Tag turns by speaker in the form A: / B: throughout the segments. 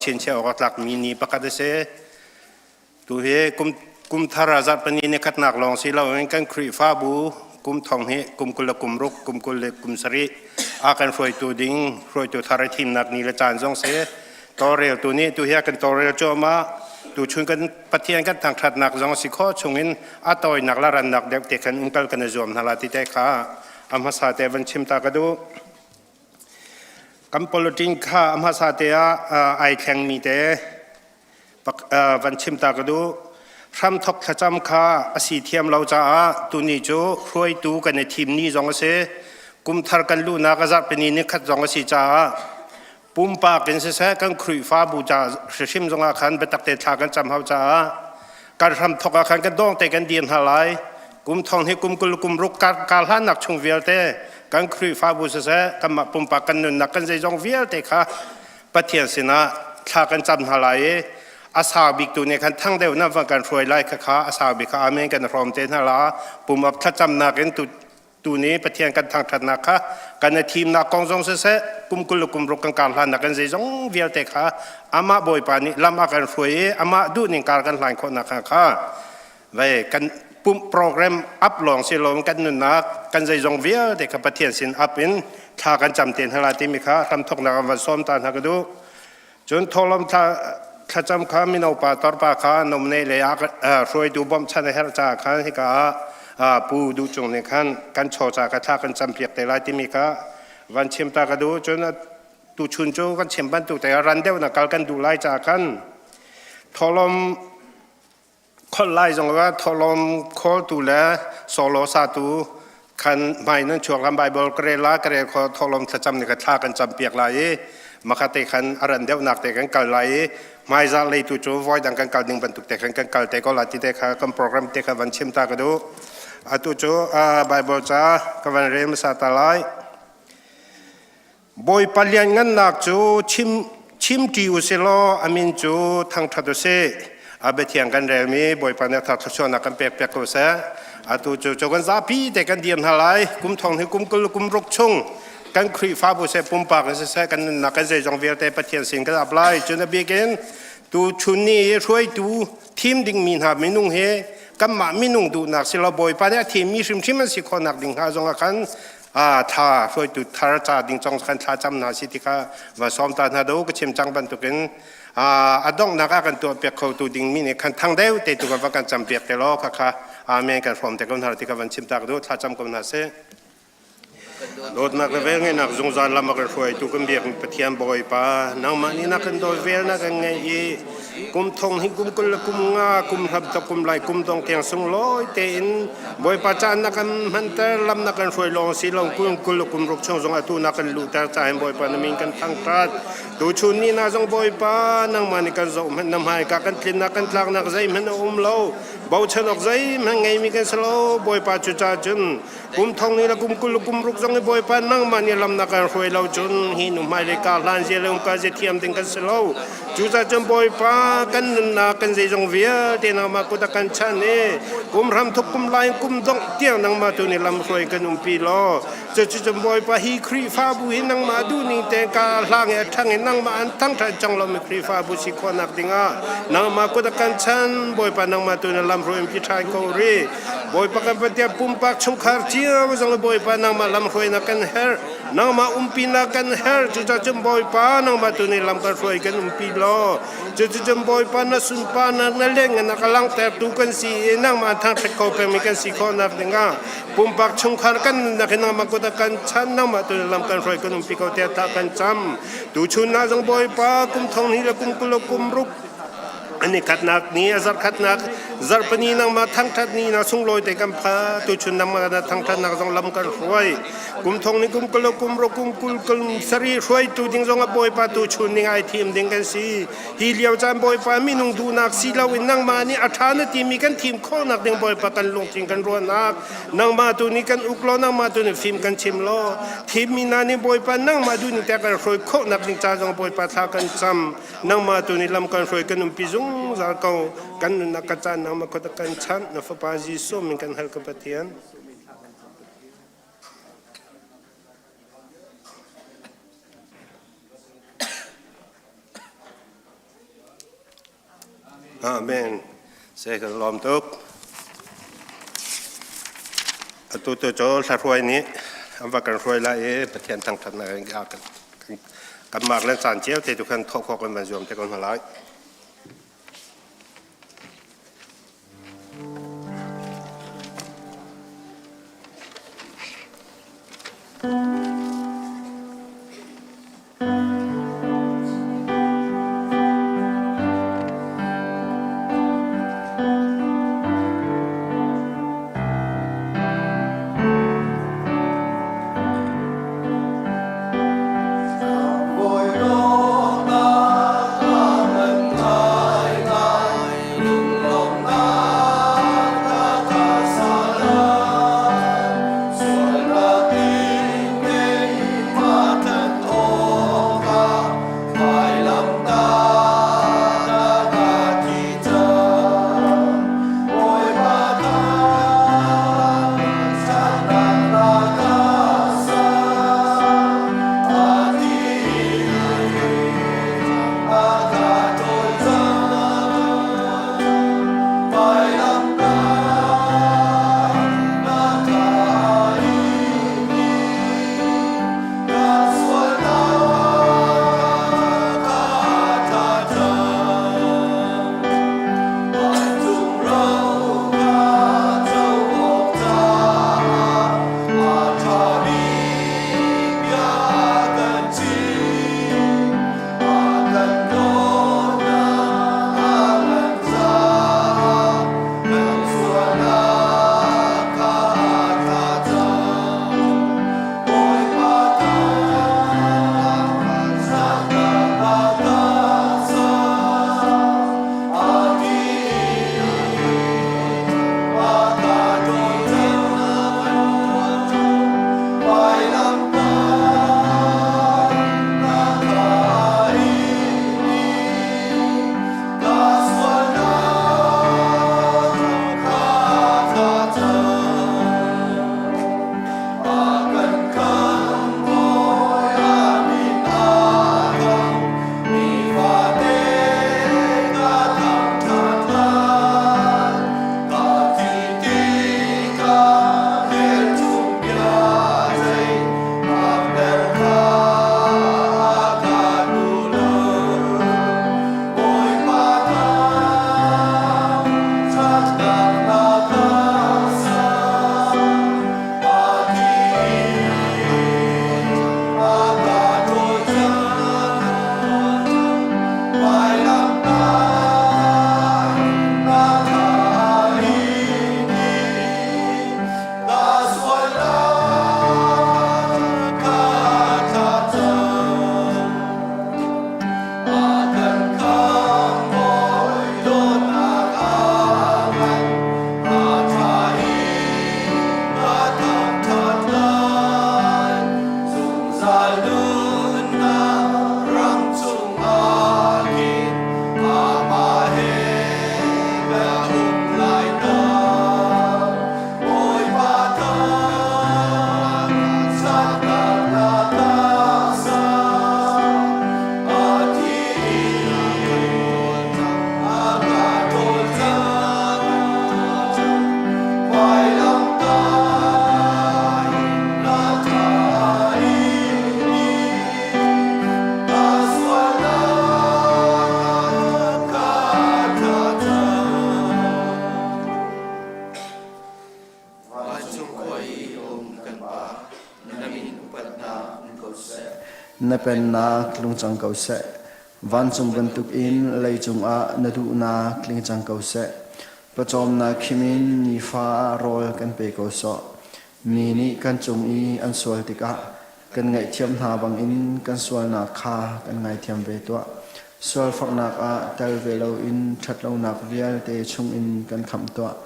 A: Chinchiah awk a tlakmi ni pakhat a si. Tu hi kum kum thar ah zarhpini ni khatnak lawng si loin kan Khrihfabu kum thong hi kum 20 le kum ruk, kum 20 le kum sarih a kan hruaitu ding hruaitu thar i thimnak ni le caan zong si. Tawlreltu nih tu hi a kan tawlrel cuahmah. Tuchun kan Pathian kan thangṭhatnak zong si khawh chungin a tawinak le rannak deuh te khan umkal kan i zuam hna la ti te kha a hmasa te van chim ta ka duh. Kan politin kha a hmasa te ah ai thlengmi te van chim ta ka duh. Hramthok thlacam kha a si thiam lo caah tuni cu hruaitu kan i thim ni zong a si. Kumthar kan luhnak a zarhpini ni khat zong a si caah pumpak in siseh kan Khrihfabu ca hrimhrim zongah khan biatak te thla kan cam hau caah kan hramthok ah khan kan dawng te kan dir hna lai. Kum thong hi kum 20 kum ruk kar hlannak chung vialte kan Khrihfabu siseh kanmah pumpak kan nunnak kan zeizong vialte kha Pathian sinah thla kan cam hna lai i a sau bik tu nih khan thang deuh na van kan hruai lai kha kha a sau bik kha amen kan hrawm te hna la pum up thlacamnak in tu tu ni Pathian kan thangṭhatnak kha kan i thimnak kong zong siseh kum 20 le kum ruk kan kar hlannak kan zeizong vialte kha amah Bawipa nih lam a kan hruai i amah duhning kar kan hlan khawhnak kha kha Vei kan pumh program up lawng si lo kan nunnak kan zeizong vialte kha Pathian sin up in thla kan cam te hna lai timi kha hramthoknak an van sawm ta hna ka duh. Cun thawhlawm thla thlacam kha mino pa torpa kha nomne le hruaitu bawmhchan a herh caah khan hika ah pu duh cung nih khan kan chaw ca kha thla kan cam piak te lai timi kha van chim ta ka duh. Cun tuchun cu kan chim bantuk te ran deuh na kal kan duh lai caah khan thawhlawm Kholh lai zong ah thawhlawm khawltu le solo satu khan hmai nan chuak lam Bible ka rel la ka rel kho thawhlawm thlacam ni ka thla kan cam piak lai i makha te khan a ran deuhnak te kan kal lai i hmaizah lei tu cu voi dang kan kal ding bantuk te khan kan kal te ko la ti te kha kan program te kha van chim ta ka duh atu cu Bible ca ka van rel hmasa ta lai Bawipa lianngannak cu chim chimṭi u si law a min cu thangṭhat u sih. A biathiang kan relmi Bawipa nih a thluachuahnak kan pek piak ko seh. Atu cu cu kan zapi te kan dir hna lai. Kum thong hi kum 20 kum ruk chung kan Khrihfabu seh pumpak in siseh kan nunnak kan zeizong vialte Pathian sin kan ap lai. Cun a bik in tu chun ni i hruaitu thim dingmi hna minung hi kanmah minung duhnak si lo Bawipa nih a thimmi hrimhrim an si khawhnak ding hnga zong ah khan a tha hruaitu thar ca ding cong khan thla cam hna si tikha va sawm ta hna do ka chim cang bantukin a donghnak ah kan tuah piak kho tu ding mi nih khan thang deuh te tu kan va kan cam piak te law kha kha amen kan hrawm te ko hna ti ka van chim ta ka du thla cam ko hna sih Dawtnak le velngeihnak zungzal lam a kan hruaitu kan biak Pathian Bawipa nangmah nih na kan dawt vel na kan ngeih i kum thong hi kum 20 le kum nga kum hlap to kum lai kum dong tiang sunglawi tein Bawipa caan na kan hmanter lam na kan hruai lawng si lo kum 20 le kum ruk chung zong atu na kan luhter ca hin Bawipa na min kan thangṭhat tuchun ni na zong Bawipa nangmah nih kan zoh hmanh na hmaika kan tlinnak kan tlaknak zeihmanh a um lo bochan awk zeihmanh ngeimi kan si lo Bawipa cu ca cun kum thong ni le kum 20 le kum ruk zong i Bawipa nangmah nih lam na kan hruai lo cun hi nu hmailei ka hlan zia le um ka zia thiam ding kan si lo Cucaah cun Bawipa kan nunnak kan zeizong vialte nangmah kut a kan chanh i kum hramthok kum lai kum dongh tiang nangmah tu nih lamhruai kan umpi law cucu Bawipa hi Khrihfabu hi nangmah duhning te ka hlang i a ṭhang i nangmah an thangṭhat cang lomi Khrihfabu si khawhnak dingah nangmah kut a kan chan Bawipa nangmah tu nih lamhruai umpi ṭhan ko rih Bawipa kan Pathian pumpak chungkhar cio zong Bawipa nangmah lamhruainak kan herh Nangmah umpinak kan herh cucaah cun Bawipa nangmah tu nih lam kan hruai kan umpi law cuticun Bawipa na sunparnak na leng na ka langhtertu kan si i nangmah thangṭhat kho pengmi kan si khawhnak dingah pumpak chungkhar kan nunnak hi nangmah kut ah kan chan nangmah tu nih lam kan hruai kan umpi ko tiah tah kan cam tuchun ah zong Bawipa kum thong hnih le kum 20 le kum ruk an i khatnak ni a zarkhatnak zarhpini nangmah thangṭhat ni na sunglawi te kan pha tuchun nangmah na thangṭhatnak zong lam kan hruai kum thong ni kum 20 kum ruk kum 20 kum sarih hruaitu ding zong a bawipa tuchun ning ai thim ding kan si hi lio caan bawipa minung duhnak si loin nangmah nih a ṭha na timi kan thim khawhnak ding bawipa kan lungthin kan ruahnak nangmah tu nih kan uk law nangmah tu nih fim kan chim law thimmi hna nih bawipa nangmah duh ning te kan hruai khawhnak ding ca zong bawipa thla kan cam Nangmah tu nih lam kan hruai kan umpi zungzal ko. Kan nunnak ka caan nangmah kut a kan chanh. Na Fapa Jesuh min kan hal ka Pathian. Amen. Se kan lawm tuk. Atu tu cu hla nih an va kan hruai lai i Pathian thangṭhatnak in kan kan mak le caan cio te tu khan thawh khawh kan van zuam te ko hna lai.
B: Na pennak tlung cang ko seh. Vancung bantukin leicung ah na duhnak tling cang ko seh. Pawcawmnak khim in nifa ah rawl kan pe ko sawh. Mi nih kan cung i an sual tikah kan ngaihthiam hna bangin kan sualnak kha kan ngaithiam ve tuah. Sualfaknak ah tel ve loin ṭhatlonak vialte chungin kan khamh tuah.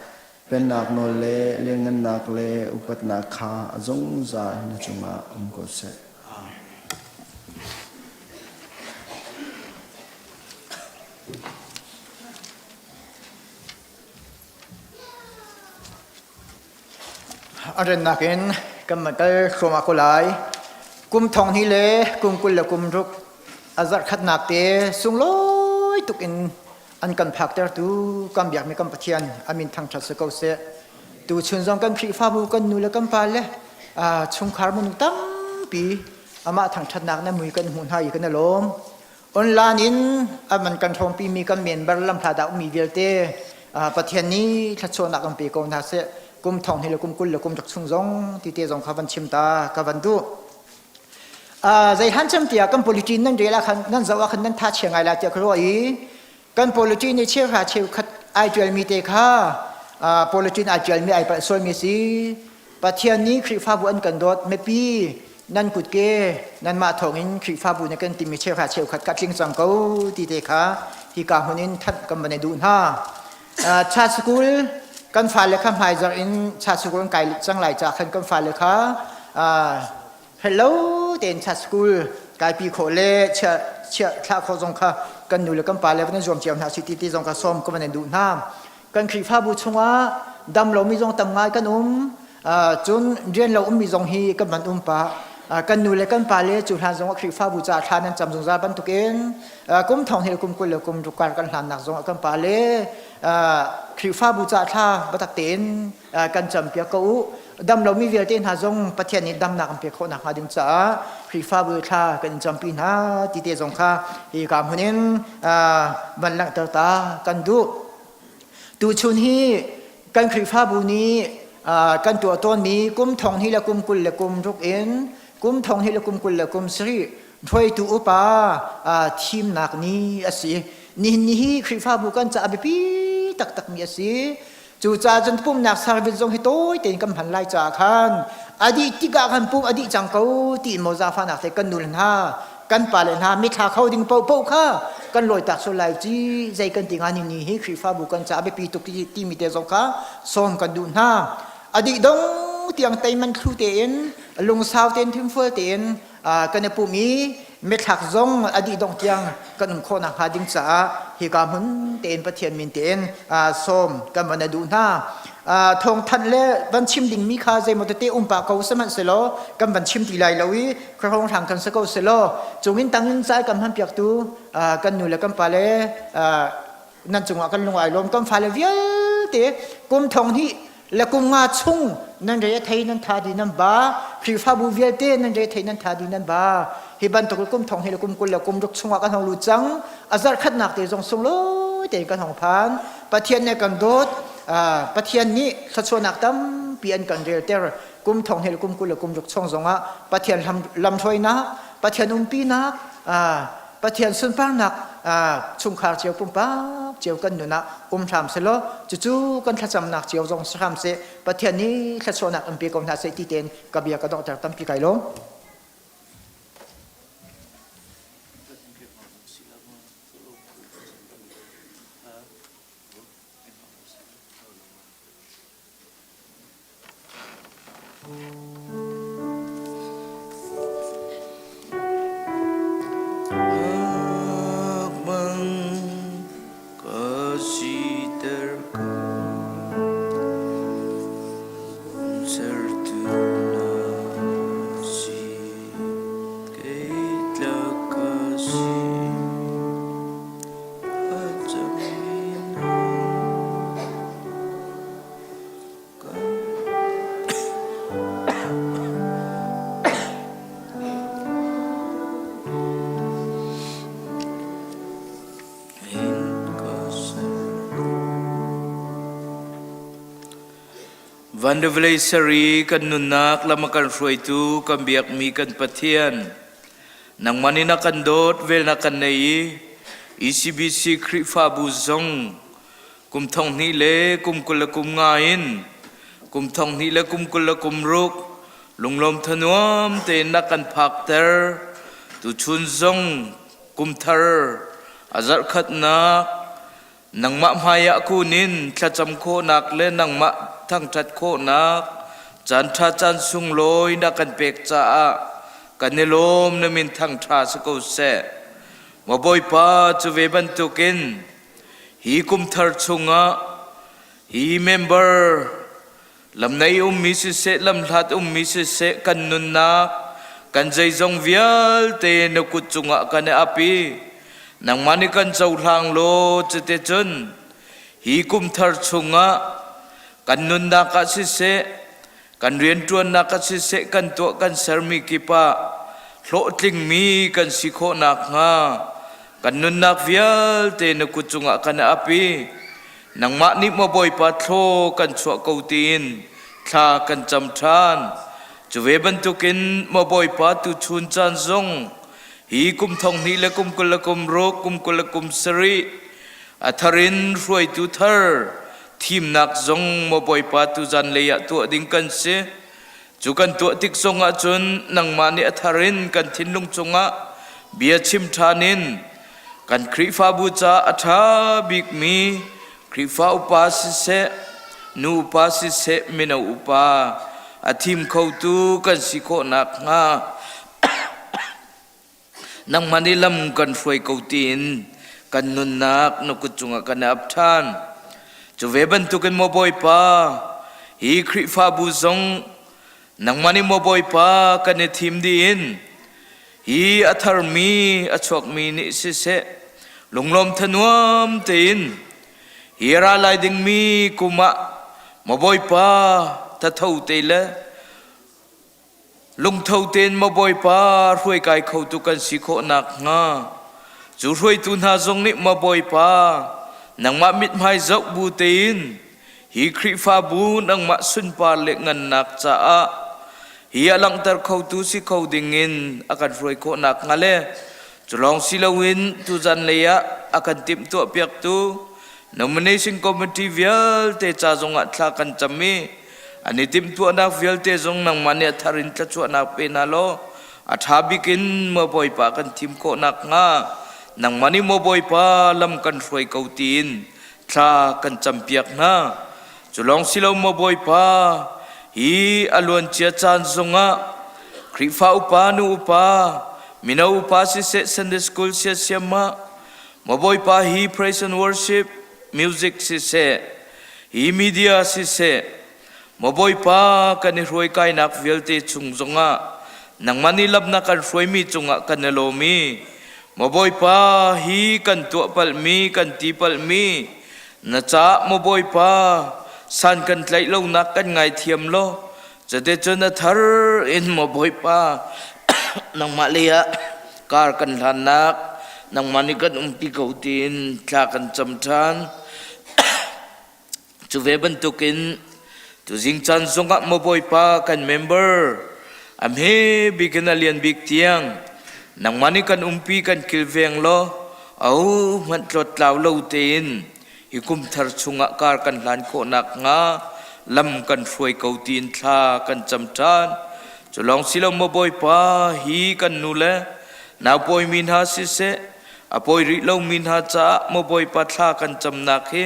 B: Pennak nawl le lianngannak le upatnak kha a zungzal na cungah um ko seh.
C: A rennak in kan kal thluahmah ko lai. Kum thong hnih le kum 26 a zarh khatnak te sunglawi tuk in. An kan phaktertu kan biakmi kan Pathian a min thangṭhat si ko seh. Tu chun zong kan Khrihfabu kan nu le kan pa le chungkhar minung tampi amah thangṭhatnak na mui kan hmuh hna i kan i lawm. Online in an kan hrawmpi mi kan member lamhla dah ummi vialte Pathian nih thluachuahnak kan pe ko hna seh. Kum thong hi le kum 20 le kum rak chung zong ti te zong kha van chim ta ka van duh. Zei han cem tiah kan politics nan rel ah khan nan zoh ah khan nan tha chia ngai la tiah ka ruah i kan politics nih cheuhra cheukhat ai ṭialmi te kha politics ai ṭialmi ai palh sualmi si. Pathian nih Khrihfabu an kan dawt mipi nan kutke nanmah thawngin Khrihfabu nih kan timi cheuhra cheukhat ka tling cang ko ti te kha hika hmun in thanh kan van i duh hna. Cha school kan fale kha hmaizarh in cha school an kai cang lai ca khan kan fale kha hello tein cha school kaipi khawh le chia chia thlah khawh zong kha kan nu le kan pa le van zuam cio hna si ti ti zong kha sawm ka van duh hna. Kan Khrihfabu chungah dam lomi zong tam ngai kan um, cun rian lo ummi zong hi kan van um pah. Kan nu le kan pa le cu hlan zong ah Khrihfabu ca thla nan cam zungzal bantukin kum thong hil kum 20 le kum rukar kan hlannak zong ah kan pa le Khrihfabu ca thla batak tein kan campiak ko u. Dam lomi vialte hna zong Pathian nih damnak an pek khawh nakhnga ding caah Khrihfabu thla kan in campi hna ti te zong kha hi ka hmun in van langhter ta kan duh. Tuchun hi kan Khrihfabu nih kan tuah tawnmi kum thong hi le kum 20 le kum ruk in kum thong hi le kum 20 le kum 7 hruaitu upa thimnak ni a si. Nihin ni hi Khrihfabu kan caah biapi taktakmi a si. Cucaah cun pumnak service zong hi tawi tein kan hman lai caah khan a dih tikah khan pum a dih cang ko tiin maw zaangfahnak te kan nu le hna kan pa le hna mithla kho ding paohpaoh kha kan lawitak sual lai ci zei kan ti nga ni ni hi Khrihfabu kan caah biapi tuk timi te zong kha sawm kan duh hna. A dih dong tiang teiman thlu tein lungsau tein thimfual tein kan i pum i mithlak zong a dih dong tiang kan um khawh nakhnga ding caah hika hmun tein Pathian min tein sawm kan van duh hna. Thawngthanh le van chim dingmi kha zeimaw tete um pah ko sihmanhsehlaw kan van chim ti lai lo i khuahrawng hrang kan si ko selaw cungin tangin cai kan hman piaktu kan nu le kan pa le nan cungah kan lung ai lawm. Kan fale vialte kum thong hnih le kum nga chung nan re a thei nan tha di nan ba, Khrihfabu vialte nan re thei nan tha di nan ba. Hi bantuk kum thong hi le kum 20 le kum ruk chungah kan hong lut cang. A zarh khatnak te zong sunglawi tein kan hong phan. Pathian nih kan dawt, Pathian nih thluachuahnak tampi an kan relter. Kum thong hi le kum 20 le kum ruk chung zongah Pathian lamhruainak, Pathian umpinak, Pathian sunparnak chungkhar cio pumpak cio kan nun ah um hram selaw cucu kan thlacamnak cio zong si hram seh. Pathian nih thluachuahnak in pe ko hna seh ti tein ka bia ka donghter. Tampi kai lawm.
D: Ka siter ko sertu na si kei tlak ka si a Van le vawlei seri kan nunnak lam a kan hruaitu kan biakmi kan Pathian, nangmah nih na kan dawt, vel na kan nei i ECBC Khrihfabu zong kum thong hnih le kum 25 in kum thong hnih le kum 26 lunglawm thanuam tein na kan phakter. Tuchun zong kum thar a zarh khatnak nangmah hmaiah kun in thlacam khawhnak le nangmah thangṭhat khawhnak caan ṭha caan sunglawi na kan pek caah kan i lawm. Na min thangṭha si ko seh. Maw Bawipa, cu ve bantukin hi kum thar chungah hi member lamnei ummi siseh, lamhlat ummi siseh, kan nunnak kan zeizong vialte na kut cungah kan i ap i. Nangmah nih kan cohlang law cuticun hi kum thar chungah kan nunnak ah siseh, kan rianṭuannak ah siseh, kan tuah kan sermi kip ah hlawhtlingmi kan si khawh nakhnga kan nunnak vialte na kut cungah kan ap i nangmah nih maw Bawipa thlaw kan chuah ko tiin thla kan cam ṭhan. Cu ve bantukin maw Bawipa tuchun caan zong hi kum thong hnih le kum 20 le kum ruk kum 20 le kum sarih a thar in hruaitu thar thimnak zong maw Bawipa tuzan lei ah tuah ding kan si. Cu kan tuah tik zong ah cun nangmah nih a thar in kan thinlung cungah bia chim ṭhan in kan Khrihfabu ca a ṭha bikmi Khrihfa upa siseh, nu upa siseh, mino upa a thim khotu kan si khawh nakhnga nangmah nih lam kan hruai ko tiin kan nunnak na kut cungah kan ap ṭhan. Cu ve bantukin maw Bawipa, hi Khrihfabu zong nangmah nih maw Bawipa kan i thim dih in hi a tharmi a chuakmi nih siseh lunglawm thanuam tein hi ra lai dingmi kum ah maw Bawipa thatho te le Lungtho tein maw Bawipa hruaikai khotu kan si khawh nakhnga cu hruaitu hna zong nih maw Bawipa nangmah mithmai zoh bu tein hi Khrihfabu nangmah sunpar le ngannak caah hi a langhter khotu si kho dingin a kan hruai khawh nakhnga le cu lawng si loin tuzan lei ah a kan timhtuah piaktu nomination committee vialte ca zongah thla kan cam i An i timhtuahnak vialte zong nangmah nih a thar in thluachuahnak pe hna law a ṭha bik in maw Bawipa kan thim khawh nakhnga nangmah nih maw Bawipa lam kan hruai ko tiin thla kan campiak hna. Cu lawng si lo maw Bawipa, hi a luancia caan zongah Khrihfa upa nu upa, mino upa siseh Sunday school siasiam ah maw Bawipa hi praise and worship music siseh, hi media siseh, maw Bawipa kan i hruaikainak vialte chung zongah nangmah nih lam na kan hruaimi cungah kan i lawm i maw Bawipa hi kan tuah palhmi kan ti palhmi na caah maw Bawipa san kan tlaih lonak kan ngaithiam law cuticun a thar in maw Bawipa nangmah lei ah kar kan hlannak nangmah nih kan umpi ko tiin thla kan cam ṭhan. Cu ve bantukin tuzing caan zongah maw Bawipa kan member a hme bik in a lian bik tiang nangmah nih kan umpi kan kilveng law au hmanh tlawttlau lo tein hi kum thar chungah kar kan hlan khawh nakhnga lam kan hruai ko tiin thla kan cam ṭhan. Cu lawng si lo maw Bawipa hi kan nu le naupawi mi hna siseh a pawi rih lomi hna caah maw Bawipa thla kan camnak hi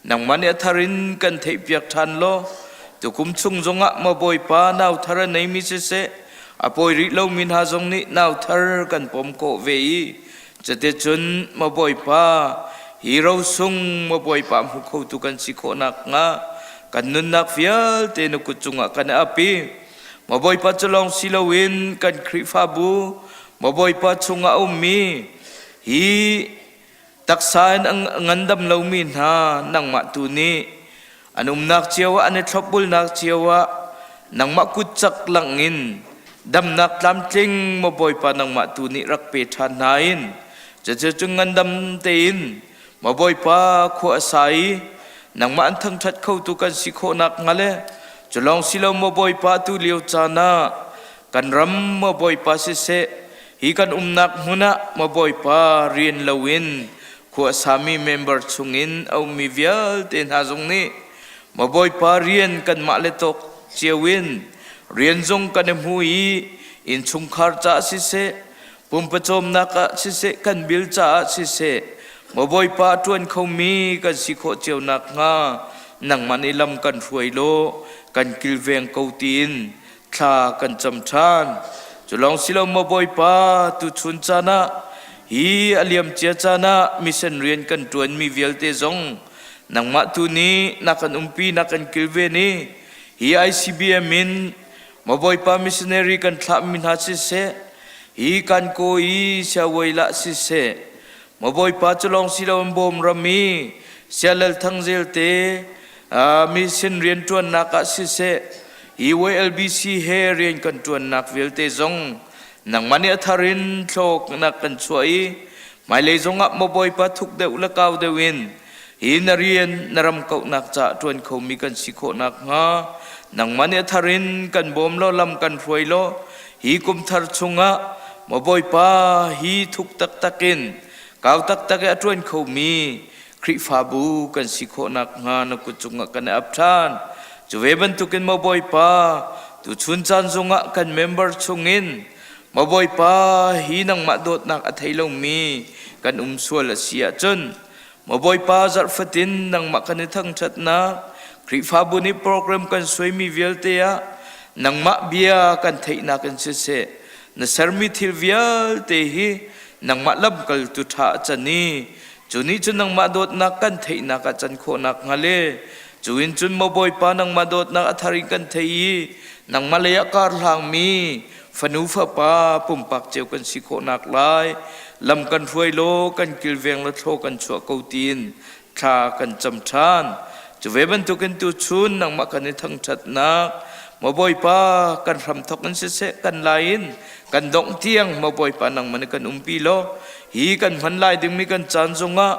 D: nangmah nih a thar in kan theihpiak ṭhan law tukum chung zongah maw Bawipa nau thar a neimi siseh a pawi rih lomi hna zong nih nau thar kan pom khawh ve i cuticun maw Bawipa hi rosung maw Bawipa hmu khotu kan si khawh nakhnga kan nunnak vialte na kut cungah kan ap i maw Bawipa cu lawng si loin kan Khrihfabu maw Bawipa chungah a ummi hi taksa in a ngandam lomi hna nangmah tu nih an umnak cio ah an i thlopbulnak cio ah nangmah kut cak langin damnak tlamtling maw Bawipa nangmah tu nih rak pe ṭhan hna in cucu cu ngandam tein maw Bawipa khua a sa i nangmah an thangṭhat khotu kan si khawh nakhnga le cu lawng si lo maw Bawipa tu lio caan ah kan ram maw Bawipa siseh hi kan umnak hmun ah maw Bawipa rian loin khua sami member chungin a ummi vialte hna zong nih maw Bawipa rian kanmah le tawk cio in rian zong kan i hmu i innchungkhar caah siseh pumpacawmnak ah siseh kan bil caah siseh maw Bawipa a ṭuan khomi kan si khawh cio nakhnga nangmah nih lam kan hruai law kan kilveng ko tiin thla kan cam ṭhan. Cu lawng si lo maw Bawipa, tuchun caan ah hi a liamcia caan ah mission rian kan ṭuanmi vialte zong nangmah tu nih na kan umpi na kan kilven i hi ICBM in maw Bawipa missionary kan thlahmi hna siseh, hi kan kaw i siawai lah siseh, Maw Bawipa cu lawng si loin bawm ram i Sialal Thangzel te mission rianṭuannak ah siseh hi YLBC he rian kan ṭuannak vialte zong nangmah nih a thar in thlawknak kan chuah i hmailei zongah maw Bawipa thuk deuh le kau deuh in hi na rian na ram kauhnak caah ṭuan khomi kan si khawh nakhnga nangmah nih a thar in kan bawm law lam kan hruai law hi kum thar chungah maw Bawipa hi thuk taktak in kau taktak i a ṭuan khomi Khrihfabu kan si khawh nakhnga na kut cungah kan i ap ṭhan. Cu ve bantukin maw Bawipa, tuchun caan zongah kan member chungin maw Bawipa hi nangmah dawtnak a thei lomi kan um sual a si ahcun maw Bawipa zarh fatin nangmah kan i thangṭhatnak Khrihfabu nih program kan suaimi vialte ah nangmah bia kan theihnak in siseh na sermi thil vialte hi nangmah lamkaltu ṭha a can i Cu nih cun nangmah dawtnak kan theihnak ah can khawhnak hnga le cu in cun maw Bawipa nangmah dawtnak a thar in kan thei i nangmah lei ah kar hlangmi fanu fapa pumpak cio kan si khawhnak lai lam kan hruai law kan kilveng le thlaw kan chuah ko tiin thla kan cam ṭhan. Cu ve bantukin tuchun nangmah kan i thangṭhatnak maw Bawipa kan hramthawk in siseh kan lai in kan dongh tiang maw Bawipa nangmah nih kan umpi law Hi kan hman lai dingmi kan caan zongah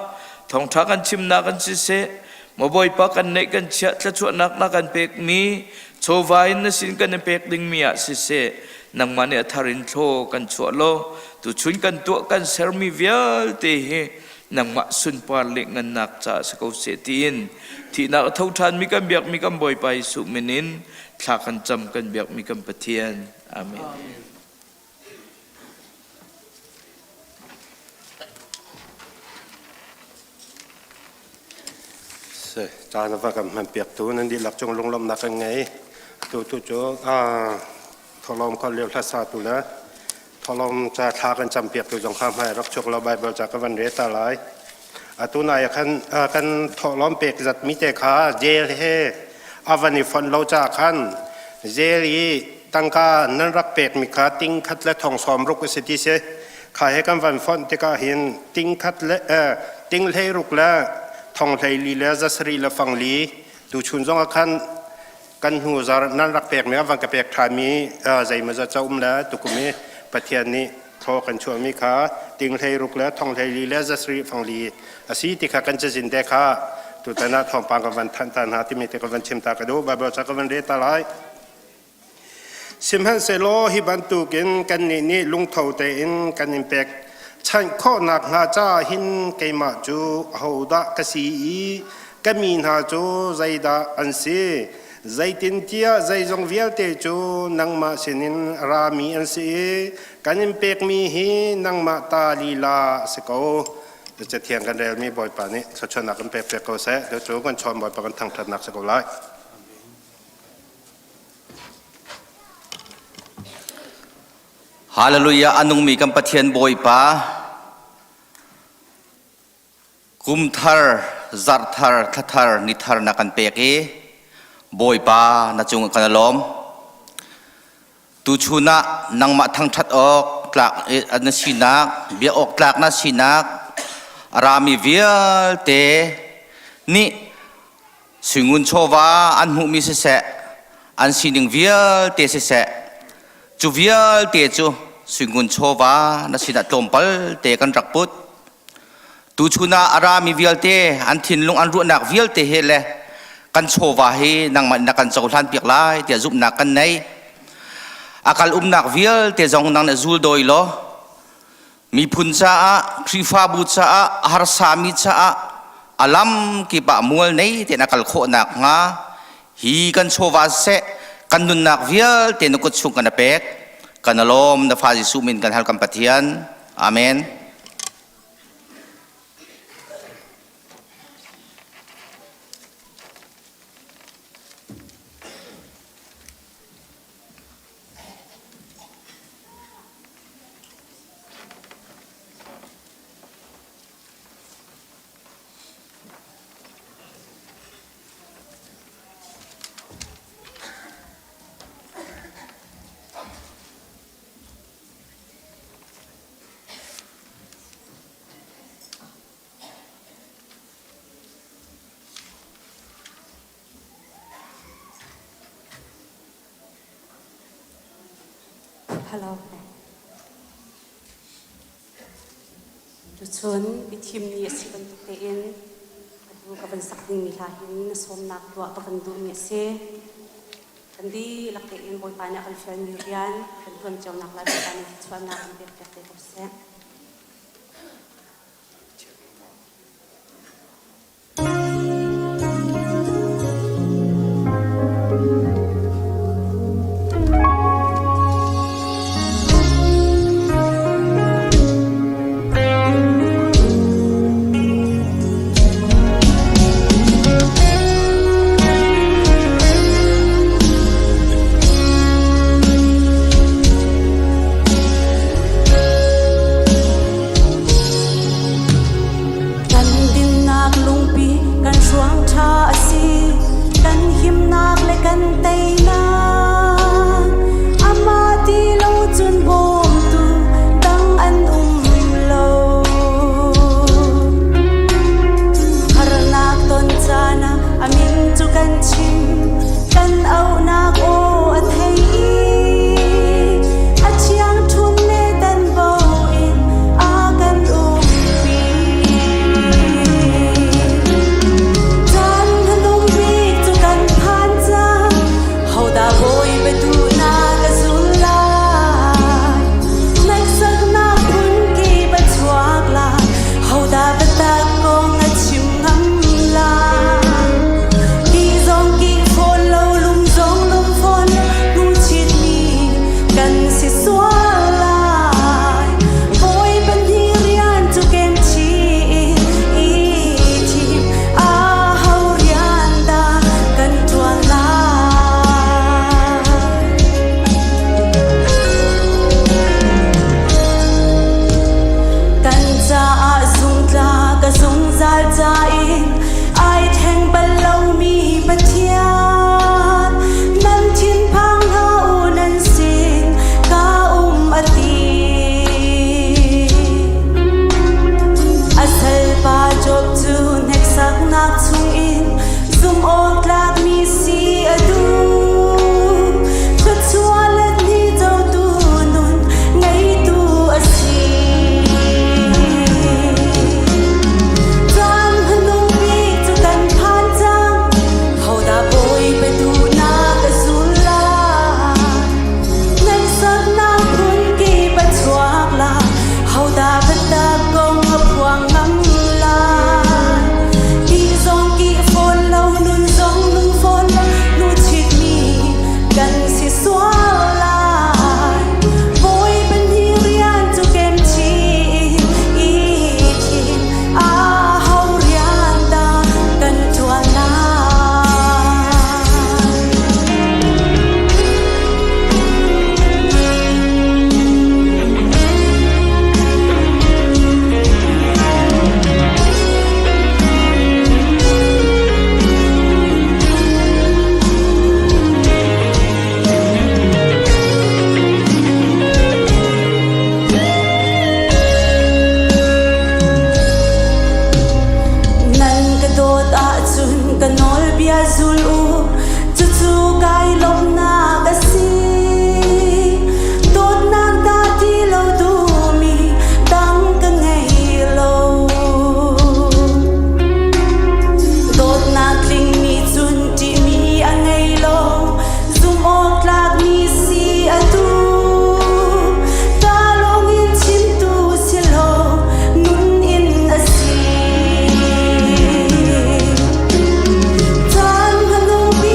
D: thawngṭha kan chimnak an siseh, maw Bawipa kan neih kan chiah thluachuahnak na kan pekmi chawva in na sin kan i pek dingmi ah siseh, nangmah nih a thar in thlaw kan chuah law tuchun kan tuah kan sermi vialte hi nangmah sunpar le ngannak caah si ko seh tiin thihnak a tho ṭhanmi kan biakmi kan Bawipa Jesuh min in thla kan cam kan biakmi kan Pathian. Amen. Amen.
A: Caan a va kan hmanpiaktu nan dihlak cung lunglawmhnak kan ngei. Tu tu cu thawhlawm kha lio hlasa tu le thawhlawm ca thla kan campiaktu zong kha hmai rak chuak lo Bible ca ka van re ta lai. Atu nai ah khan kan thawhlawm pek zat mi te kha jail he a van i fonh lo ca khan jail i tangka nan rak pek mi kha ting khat le thong sawm ruk a si ti si kha he kan van fonh tikah hin ting khat le ting hlei ruk le thong hlei li le zasarih le fang li tu chun zong ah khan kan hnu zar nan rak pek mi van ka pek ṭhan mi zeimawzat ca um le tukum i Pathian nih thlaw kan chuahmi kha ting hlei ruk le thong hlei li le zasarih fang li a si ti kha kan cazin te kha tutan ah thawngpang ka van thanh ta hna timi te ka van chim ta ka duh Bible ca ka van re ta lai Sihmanhsehlaw hi bantukin kannih nih lungtho tein kan in pek chanh khawhnak hnga caah hin keimah cu ahodah ka si i ka mi hna cu zeidah an si? Zeitintiah zeizong vialte cu nangmah sinin a rami an si i kan in pekmi hi nangmah ta lila a si ko. Cathiang kan relmi Bawipa nih thluachuahnak kan pek piak ko seh. Cucu kan chawn Bawipa kan thangṭhatnak si ko lai.
E: Hallelujah a nungmi kan Pathian Bawipa kum thar zarh thar thla thar ni thar na kan pek i Bawipa na cung kan lawm tuchun ah nangmah thangthat awk tlak na sinak bia awk tlak na sinak a rami vialte nih Suingun chawva an hmuhmi siseh, an sining vialte siseh, cu vialte cu suingun chawva na sinah tlawmpal te kan rak put. Tuchun ah a rami vialte an thinlung an ruahnak vialte he le kan chawva hi nangmah na kan cohlan piak lai tiah zumhnak kan nei. A kal umnak vialte zong nang nih zul dawi law Miphun caah, Khrihfabu caah, a harsami caah a lam kip ah mual nei tein a kal khawh nakhnga hi kan chawva siseh kan nunnak vialte na kut chung kan pek kan alawm na fa Jesuh min kan hal kan Pathian. Amen.
F: Hello. Tuchun i thim ni a si bantuk tein atu ka van sak dingmi hla hin na sawmnak tuah ka van duhmi a si. Kan dihlak tein Bawipa nih a kan fialmi rian kan tuan cionak lai Bawipa nih thluachuahnak kan pek piak te ko seh. Kan dinnak lungpi kan hruang ṭha a si, kan himnak le kan teinak. Amah ti lo cun bawmtu dang an um lo. Harnak ton caan ah a min cu kan chim, kan auhnak aw a thei i a ṭhiangṭhum le tanbo in a kan umpi. Caan hmanung bik cu kan phan cang, hodah bawi biaduhnak a zul lai? Hneksaknak phunkip a chuak lai, hodah biatak kong a chim ngam lai? Ki zong ki fawn lo, lum zong lum fawn lo, hnuchitmi kan si sual lai. Bawipa nih rian cu kem chih i thim aho rian dah kan ṭuan lai? Kan caah zungtla ka zungzal ca in ai thleng bal lomi Pathian nan thinphang hlah u nan sin ka um a ti. A salpa Job cu hneksaknak chungin zumhawktlakmi si a duh. Thluachuah le ni cotu nun ngeitu a si. Caan hmanung bik cu kan phan cang, hodah bawi pe duhnak a zul lai? Hneksaknak phunkip a chuak lai, hodah biatak kong a phuang ngam lai? Ki zong ki fawn lo, nun zong nung fawn lo, hnuchitmi kan si sual lai. Bawipa nih rian cu kem chin i thim aho rian dah kan ṭuan lai? Nan ka dawt ahcun ka nawlbia zul u, cucu kai lawmhnak a si. Dawtnak dah ti lo duhmi dang ka ngei lo. Dawtnak tling nih cun ṭihmi a ngei lo, zumhawktlakmi si a duh. Ka lawngin chimtu si lo, nun in a si. Caan hmanung bik.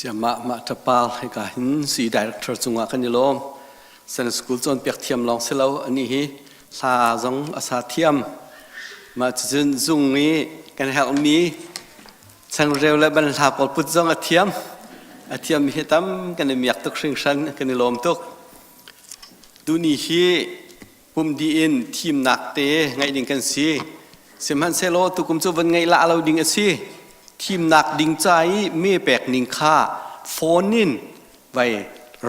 G: Siamah mah ṭapal hika hin si director cungah kan i lawm. Sunday school cawnpiak thiam lawng si lo ani hi hla zong a sa thiam. Mah cucun zung i kan herhmi changreu le banhla pawl put zong a thiam. A thiam hi tam kan i miak tuk hringhran kan i lawm tuk. Tuni hi pum dih in thimnak te ngaih ding kan si. Sihmanhsehlaw tukum cu van ngaih lah lo ding a si. Thimnak ding ca i me pek ning kha phone in vai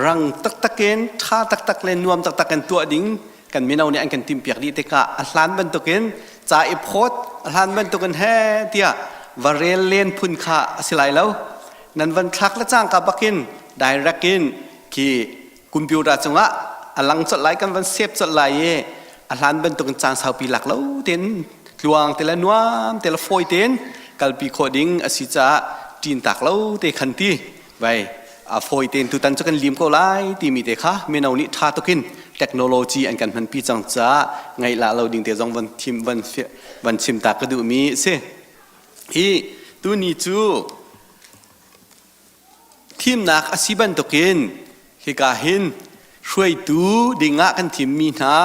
G: rang taktak in ṭha taktak le nuam taktak in tuah ding kan mino nih an kan timhpiak dih tikah a hlan bantukin ca i phawt a hlan bantukin he tiah va rel len phun kha a si lai lo. Nan van thlak le cangka bakin direct in khi computer cungah a lang colh lai kan van save colh lai i a hlan bantukin caan saupi lak lo tein tluang te le nuam te le fawi tein kalpi khawh ding a si caah ṭin tak lo te khan ti vai a fawi tein tutan cu kan lim ko lai timi te kha mino nih ṭha tukin technology an kan hmanpi cang caah ngaih lah lo ding te zong van thim van van chim ta ka duhmi a si. Hi tuni cu Thimnak a si bantukin hika hin hruaitu dingah kan thimmi hna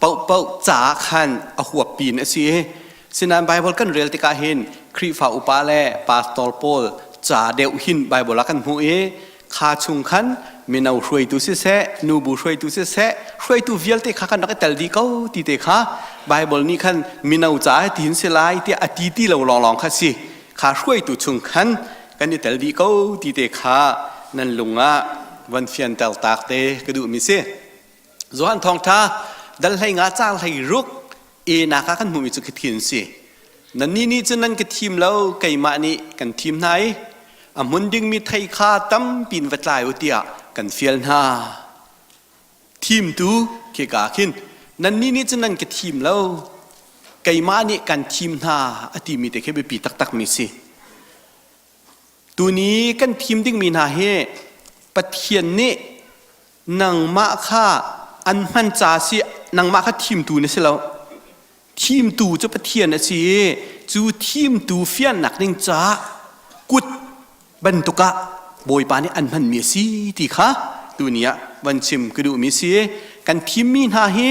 G: paohpaoh ca khan a huap pin a si. Sinain Baibal kan rel tikah hin Khrihfa upa le pastor pawl ca deuh hin Baibal ah kan hmuh i kha chung khan mino hruaitu siseh, nubu hruaitu siseh, hruaitu vialte kha kan rak i tel dih ko ti te kha Baibal nih khan mino ca ti hin si lai tiah a ti ti lo lawnglawng kha si. Kha hruaitu chung khan kan i tel dih ko ti te kha nan lung ah van fianter tak te ka duhmi si. Johan thawngtha dal hlei nga cang hlei ruk e naka kan hmuhmi cu khithin si. Nannih nih cun nan ka thim lo keimah nih kan thim hna i a hmun dingmi thei kha tampin va tlai u tiah kan fial hna. Thimtu khika khin nannih nih cun nan ka thim lo keimah nih kan thim hna a timi te khi biapi taktakmi si. Tuni kan thim dingmi hna hi Pathian nih nangmah kha an hman ca si nangmah kha thimtu na si lo. Thimtu cu Pathian a si i cu thimtu fiannak ding caah kut bantuk ah Bawipa nih an hmanmi a si ti kha tuni ah van chim ka duhmi si. Kan thimmi hna hi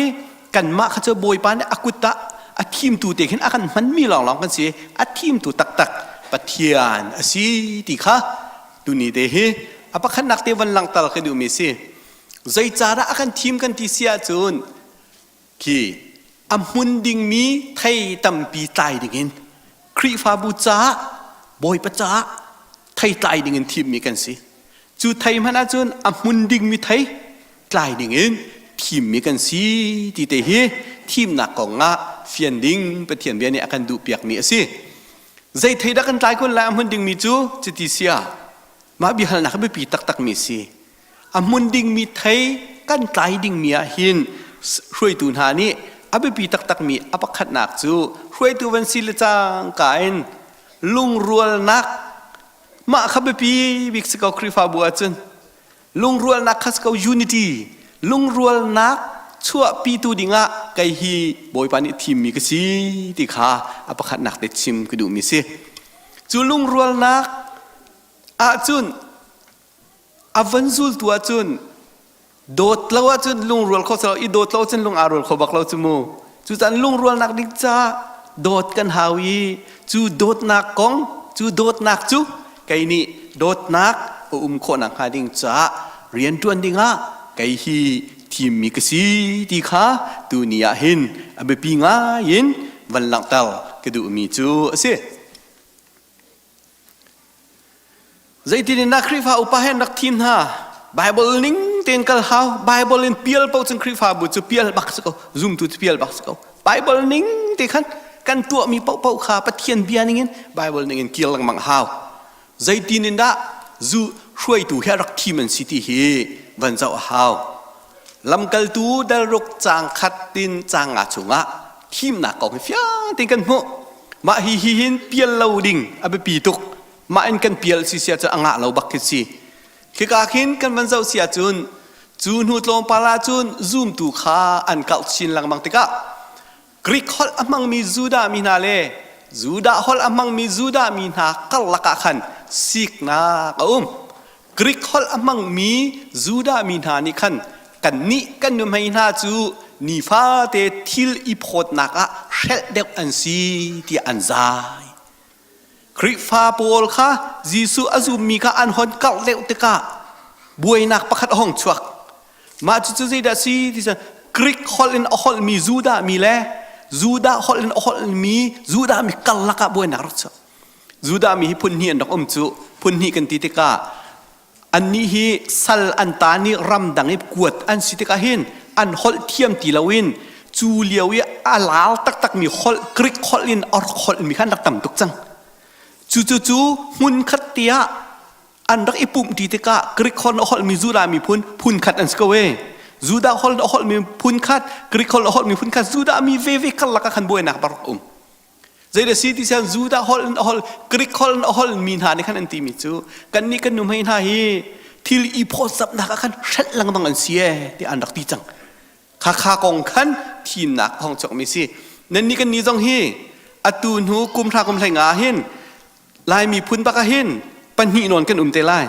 G: kanmah kha cu Bawipa nih a kut ah a thimtu te khin a kan hmanmi lawnglawng kan si. A thimtu taktak Pathian a si ti kha tuni te hi a pakhatnak te van langhter ka duhmi si. Zeicahdah a kan thim kan ti si ahcun khi a hmun dingmi thei tampi tlai dingin Khrihfabu caah Bawipa caah thei tlai dingin thimmi kan si. Cu thei hmanh ahcun a hmun dingmi thei tlai dingin thimmi kan si ti te hi thimnak kong ah fian ding Pathian bia nih a kan duhpiakmi a si. Zei thei dah kan tlai kun lai a hmun dingmi cu cuti sia mah biahalnak a biapi taktakmi si. A hmun dingmi thei kan tlai dingmi ah hin hruaitu hna nih a biapi taktakmi a pakhatnak cu hruaitu van si le cangka in lungrualnak mah kha biapi bik si ko Khrihfabu ahcun lungrualnak kha si ko unity lungrualnak chuahpitu dingah kei hi Bawipa nih thimmi ka si ti kha a pakhatnak te chim ka duhmi si cu lungrualnak ahcun A van zultu ahcun dawt lo ahcun lungrual kho lo i dawt lo cun lung aa rual kho bak lo cu mu. Cucaah lungrualnak ding caah dawt kan hau i cu dawtnak kong cu dawtnak cu kei nih dawtnak a um khawh nakhnga ding caah rianṭuan dingah kei hi thimmi ka si ti kha tuni ah hin a biapi ngai in van langhter ka duhmi cu a si. Zeitin in dah Khrihfa upa he an rak thim hna? Bible ning tein kal hau. Bible in pial paoh cun Khrihfabu cu pial bak si ko. Zumtu cu pial bak si ko. Bible ning te khan kan tuahmi paohpaoh kha Pathian bia ning in Bible ning in kir lengmang hau. Zeitin in dah zu hruaitu he rak thim an si ti hi van zoh a hau. Lamkaltu dalruk caang khat tin caang nga chungah thimnak kong hi fiang tein kan hmuh. Mah hi hi hin pial lo ding a biapi tuk. Mah in kan pial si sia cu a ngah lo bak khi si. Khika khin kan van zoh si ahcun cu hnu tlawmpal ahcun zumtu kha an kauh chin lengmang tikah Greek holh a hmangmi Judah mi hna le Judah holh a hmangmi Judah mi hna karlak ah khan siknak a um. Greek holh a hmangmi Judah mi hna nih khan kannih kan nuhmei hna cu nifate thil i phawtnak ah hrelh deuh an si tiah an zai. Khrihfa pawl kha Jesuh a zummi kha an hon karh deuh tikah buainak pakhat a hung chuak. Mah cucu zeidah a si ti cun Greek holh in a holhmi Judah mi le Judah holh in a holhmi Judah mi karlak ah buainak rak chuak. Judah mi hi phun hnih an rak um cu. Phun hnih kan ti tikah annih hi sal an ta nih ramdang i kuat an si tikah hin an holh thiam ti loin cu lio i a lal taktakmi holh Greek holh in a rak holhmi kha an rak tam tuk cang. Cu cu cu hmun khat tiah an rak i pumh ti tikah Greek holh a holhmi Judah miphun phun khat an si ko e. Judah holh a holhmi phun khat, Greek holh a holhmi phun khat, Judah mi veve karlak ah khan buainak rak um. Zeidah si ti sian Judah holh in a holh Greek holh in a holh mi hna nih khan an timi cu kannih kan nuhmei hna hi thil i phawtzamhnak ah khan hrelh lengmang an si ee tiah an rak ti cang. Kha kha kong khan thimnak a hong chuakmi si. Nannih kan ni zong hi atu hnu kum hra kum hlei nga hin Lai miphun bak ah hin pahnih nawn kan um te lai.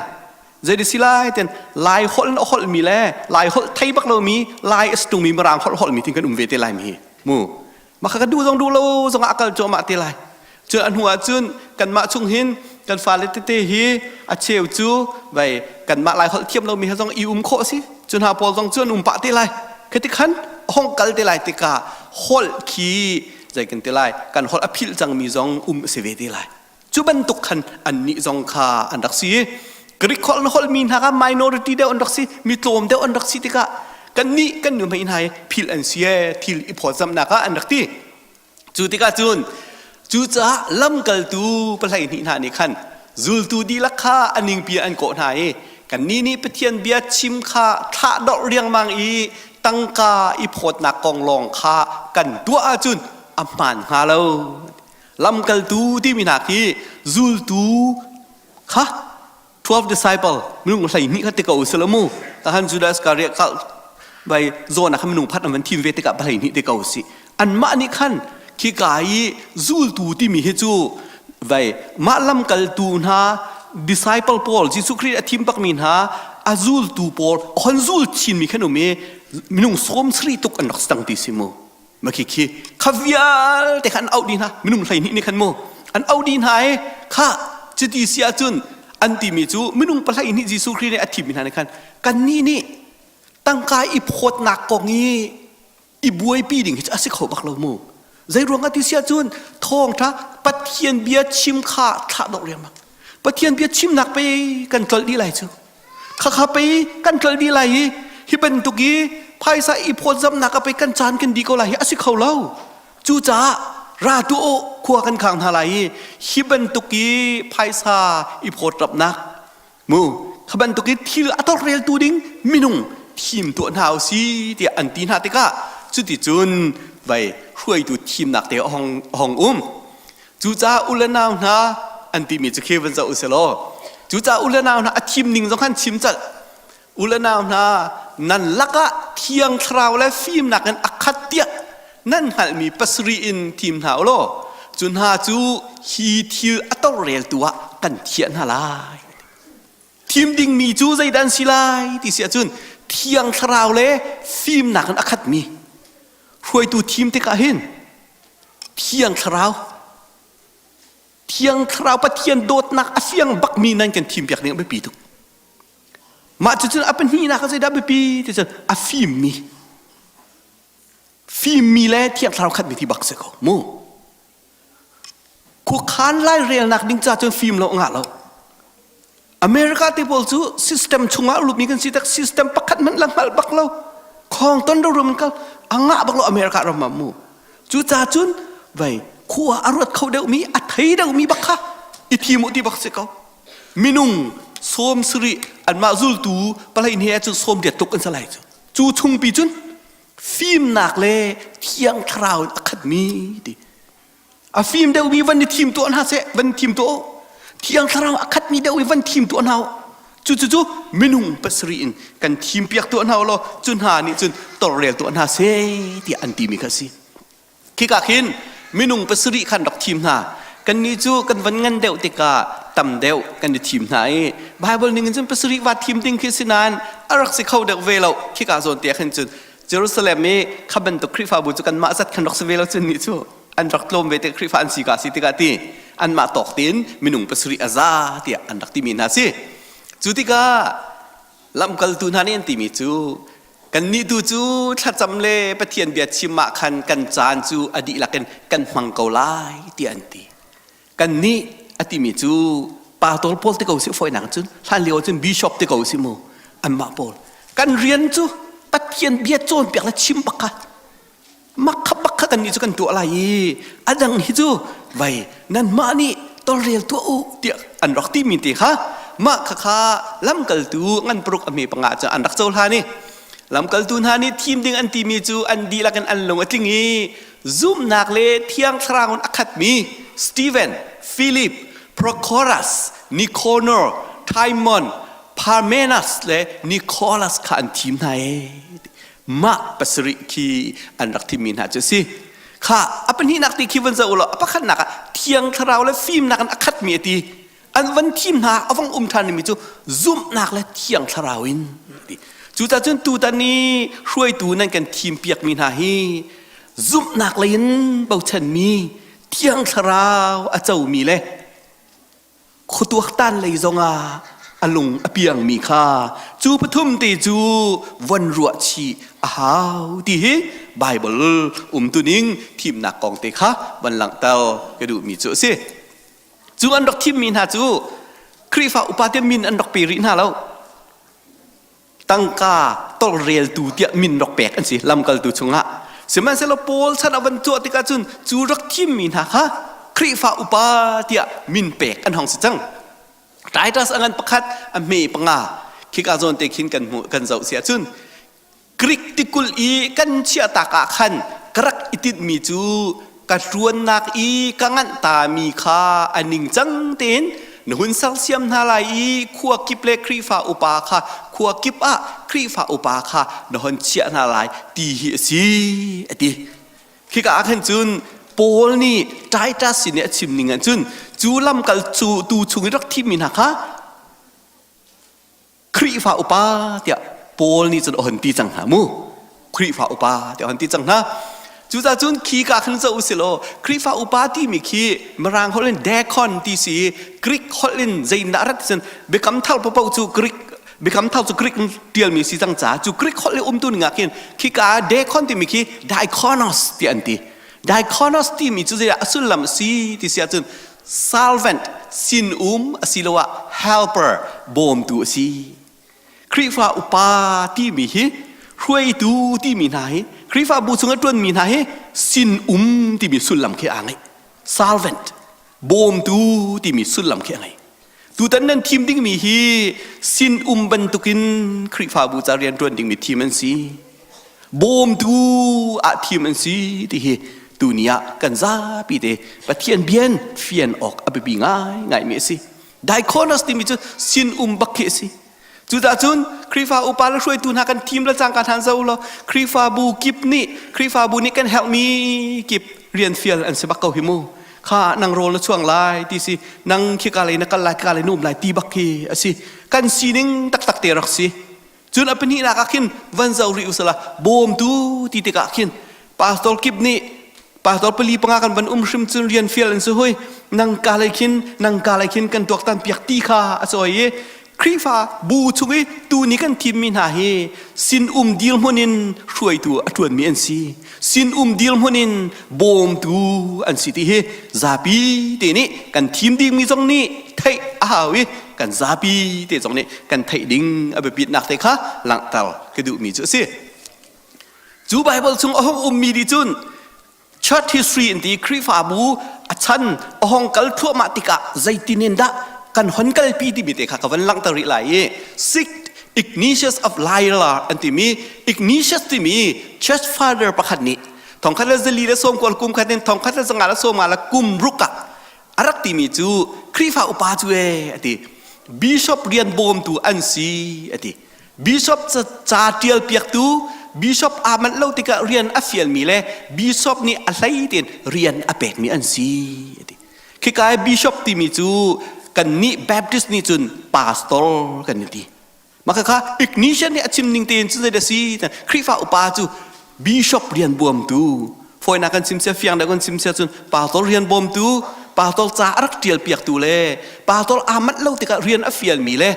G: Zei si lai ten Lai holh in a holhmi le Lai holh thei bak lomi Lai a tungmi Mirang holh holhmi tin kan um ve te lai mi hi. Mu. Mah kha ka duh zong duh lo zong ah a kal cuahmah te lai. Cun a hnu ah cun kanmah chung hin kan fale tete hi a cheu cu vai kanmah Lai holh thiam lomi he zong i um khawh si. Cu hna pawl zong cu an um pah te lai. Khati khan hong kal te lai tikah holh khi zei kan ti lai kan holh a philh cangmi zong um a si ve te lai. Cu bantuk khan annih zong kha an rak si. Greek holh na holhmi hna kha minority deuh an rak si, mi tlawm deuh an rak si tikah kannih kan nu hmei hna hi philh an si ee, thil i phawtzamhnak ah an rak ti. Cu tikah cun cucaah lamkaltu pahlei hnih hna nih khan zultu dihlak kha a ningpi an kawh hna i kannih nih Pathian bia chim kha thlahdorh riangmang i tangka i phawtnak kong lawng kha kan tuah ahcun a hmaan hnga lo. Lamkaltu timi hna khi zultu kha 12 disciple minung 12 kha ti ko usila mu tahan Judas Iscariot kal bai zawn ah khan minung phat an van thim ve tikah 12 ti ko si anmah nih khan khi ka i zultu timi hi cu vai mah lamkaltu hna disciple pawl Jesuh Khrih a thim bakmi hna a zultu pawl hon zul chinmi khan um i minung sawm sri tuk an rak stang ti si mu Ma khi khi kha vialte kha an auh dih hna minung 12 nih khan mu an auh dih hna i kha cuti si ahcun an timi cu minung 12 Jesuh Khrih nih a thimmi hna nih khan kannih nih tangka i phawtnak kong i i buaipi ding hi cu a si kho bak lo mu zei ruangah ti si ahcun thawngṭha Pathian bia chim kha thlah dawh riangmang Pathian bia chimnak pei kan tlolh dih lai cu Khakha pei kan tlolh dih lai i hi bantuk i phaisa i phawtzamnak ah pei kan caan kan dih ko lai hi a si kho lo. Cucaah ra tu u khua kan khang hna lai i hi bantuk i phaisa i phawtrapnak mu kha bantuk i thil a tawlreltu ding minung thim tuah hna u si tiah an ti hna tikah cuticun vai hruaitu thimnak te a hong, a hong um. Cucaah u le nau hna an timi cu khi van zoh u sih law cucaah u le nau hna a thim ning zong khan chim colh. U le nau hna nan lakah thiang thlarau le fimnak in a khat tiah nan hngalhmi pasarih in thim hna u law cu hna cu hi thil a tawlreltu ah kan thiah hna lai. Thim dingmi cu zeidah an si lai ti si ahcun thiang thlarau le fimnak in a khatmi hruaitu thim tikah hin Thiang Thlarau Thiang Thlarau Pathian dawtnak a fiang bakmi nan kan thimpiak ding a biapi tuk. Mah cucun a pahnihnak ah zeidah biapi ti cun a fimmi fimmi le Thiang Thlarau khatmi ti bak si ko mu. Khuakhan lairelnak ding ca cun fim lo ngah lo. America te pawl cu system chungah lutmi kan si tak system pakhat hmanh la hngalh bak lo. Khong ton ro rum kal a ngah bak lo America ram ah mu. Cu ca cun vai khua a ruat kho deuhmi a thei deuhmi bak kha i thim u ti bak si ko. Minung sawm sarih anmah zultu palei he cun sawm riat tuk an si lai cu. Cu chungpi cun fimnak le thiang thlarau in a khatmi ti a fim deuhmi van i thim tuah hna seh van thim tuah u thiang thlarau a khatmi deuh i van thim tuah hna u cu cu cu minung pasarih in kan thim piak tuah hna u law cu hna nih cun tawlrel tuah hna seh tiah an timi kha a si Khika khin minung pasarih khan rak thim hna. Kannih cu kan van ngan deuh tikah tam deuh kan i thim hna i Bible ning in cun pasarih va thim ding khi si nain a rak si kho deuh ve lo. Khika zawn te khin cun Jerusalem i kha bantuk Khrihfabu cu kanmah zat khan rak si ve lo cun nih cu an rak tlawm ve te Khrihfa an si ka si tikah ti anmah tawk tein minung pasarih a za tiah an rak timi hna si. Cu tikah lamkaltu hna nih an timi cu kannih tu cu thlacam le Pathian bia chim ah khan kan caan cu a dihlak in kan hmang ko lai tiah an ti. Kannih a timi cu pastor pawl te ko si fawinak cun hlan lio cun bishop te ko si mu anmah pawl kan rian cu Pathian bia cawnpiak le chim bak kha mak kha bak kha kan nih cu kan tuah lai i a dang hi cu vai nanmah nih tolrel tuah u tiah an rak timi te kha mah kha kha lamkaltu ngan paruk a hme panga cu an rak cohlan i lamkaltu hna nih thim ding an timi cu an dihlak in an lung a tling i zumhnak le thiang thlarau in a khatmi Stephen, Philip, Prochorus, Nicanor, Timon, Parmenas le Nicholas kha an thim hna e mah pasarih khi an rak thimmi hna cu a si kha a pahnihnak ti khi van zoh ulaw a pakhatnak ah thiang thlarau le fimnak in a khatmi a ti an van thim hna a vong um ṭhan mi cu zumhnak le thiang thlarau in ti cucaah cun tutan i hruaitu nan kan thim piakmi hna hi zumhnak lei in bochanmi thiang thlarau a comi le khuatuaktan lei zongah a lung a piangmi kha cu pathum te cu von ruah chih a hau ti hi Bible umtuning thimnak kong te kha van langhter ka duhmi cu a si. Cu an rak thimmi hna cu Khrihfa upa te min an rak pe rih hna lo. Tangka tolreltu tiah min rak pek an si lamkaltu chungah. Sihmanhsehlaw Paul chan a van tuah tikah cun cu rak thimmi hna kha Khrihfa upa tiah min pek an hong si cang. Titus a ngan pakhat a hme panga khika zawn te khin kan hmuh kan zoh si ahcun Greek tikulh i kan chiahtak ah khan ka rak i tinhmi cu ka ṭuannak i ka nganh tami kha a ningcang tein na hun sersiam hna lai i khua kip le Khrihfa upa kha khua kip ah Khrihfa upa kha na hon chiah hna lai ti hi a si a ti. Khika ah khan cun Paul nih Titus sin i a chim ning ah cun cu lamkal cu tu chung i rak thimmi hna kha Khrihfa upa tiah Paul nih cun a hon ti cang hna mu. Khrihfa upa tiah a hon ti cang hna. Cucaah cun khi ka khan zoh usih law Khrihfa upa timi khi Mirang holh in deacon ti si i Greek holh in zeitindah rat cun biakam thar paoh cu Greek biakam thar cu Greek tialmi si cang caah cu Greek holh i umtu ning ah khin khika deacon timi khi diakonos ti an ti. Diakonos timi cu zeidah a sullam a si ti si ahcun servant sinum asiloah helper bawmtu a si. Khrihfa upa timi hi hruaitu timi hna hi Khrihfabu chung a ṭuanmi hna hi sinum timi sullam khi aa ngeih. Servant bawmtu timi sullam khi a ngei. Tutan nan thim dingmi hi sinum bantukin Khrihfabu ca rian ṭuan dingmi thim an si. Bawmtu ah thim an si ti hi tuni ah kan zapi te Pathian bian fian awk a biapi ngaingaimi a si. Diakonos timi cu sinum bak khi a si. Cucaah cun Khrihfa upa le hruaitu hna kan thim le cangka hna zo law Khrihfabu kip nih Khrihfabu nih kan herhmi kip rian fial an si bak ko hi mu. Kha nang rawl na chuang lai ti si nang khika lei na kal lai khika lei na um lai ti bak khi a si. Kan sining taktak te rak si. Cun a pahnihnak ah khin van zoh rih usila bawmtu ti tikah khin pastor kip nih pastor pali panga kan van um hrim cun rian fial an si hui nang ka lei khin nang ka lei khin kan tuaktan piak ti kha a cawi i Khrihfa bu chung i tu ni kan thimmi hna hi sin um dirhmun in hruaitu a ṭuanmi an si sin um dirhmun in bawmtu an si ti hi zapi te nih kan thim dingmi zong nih theih a hau i kan zapi te zong nih kan theih ding a biapitnak te kha langhter ka duhmi cu a si. Cu Bible chung a hung ummi nih cun church history in ti Khrihfabu a chan a hong kal thluahmah tikah zeitin in dah kan hon kalpi timi te kha ka van langhter rih lai i Sixth Ignatius of Loyola an timi Ignatius timi church father pakhat nih thongkhat le zali le sawmkual kum khat in thongkhat le zanga le sawma le kum ruk ah a rak timi cu Khrihfa upa cu e a ti bishop rian bawmtu an si a ti bishop ca ṭial piaktu bishop aa manh lo tikah rian a fialmi le bishop nih a hlei tein rian a pekmi an si a ti khika i bishop timi cu. Kan nih Baptist nih cun pastor kan i ti. Maka kha Ignatius nih a chim ning tein cun zei dah si? Khrihfa upa cu bishop rian buamtu fawinak kan chim sia fiang deuh kan chim sia cun pastor rian bawmtu pastor ca a rak ṭial piaktu le pastor aa manh lo tikah rian a fialmi le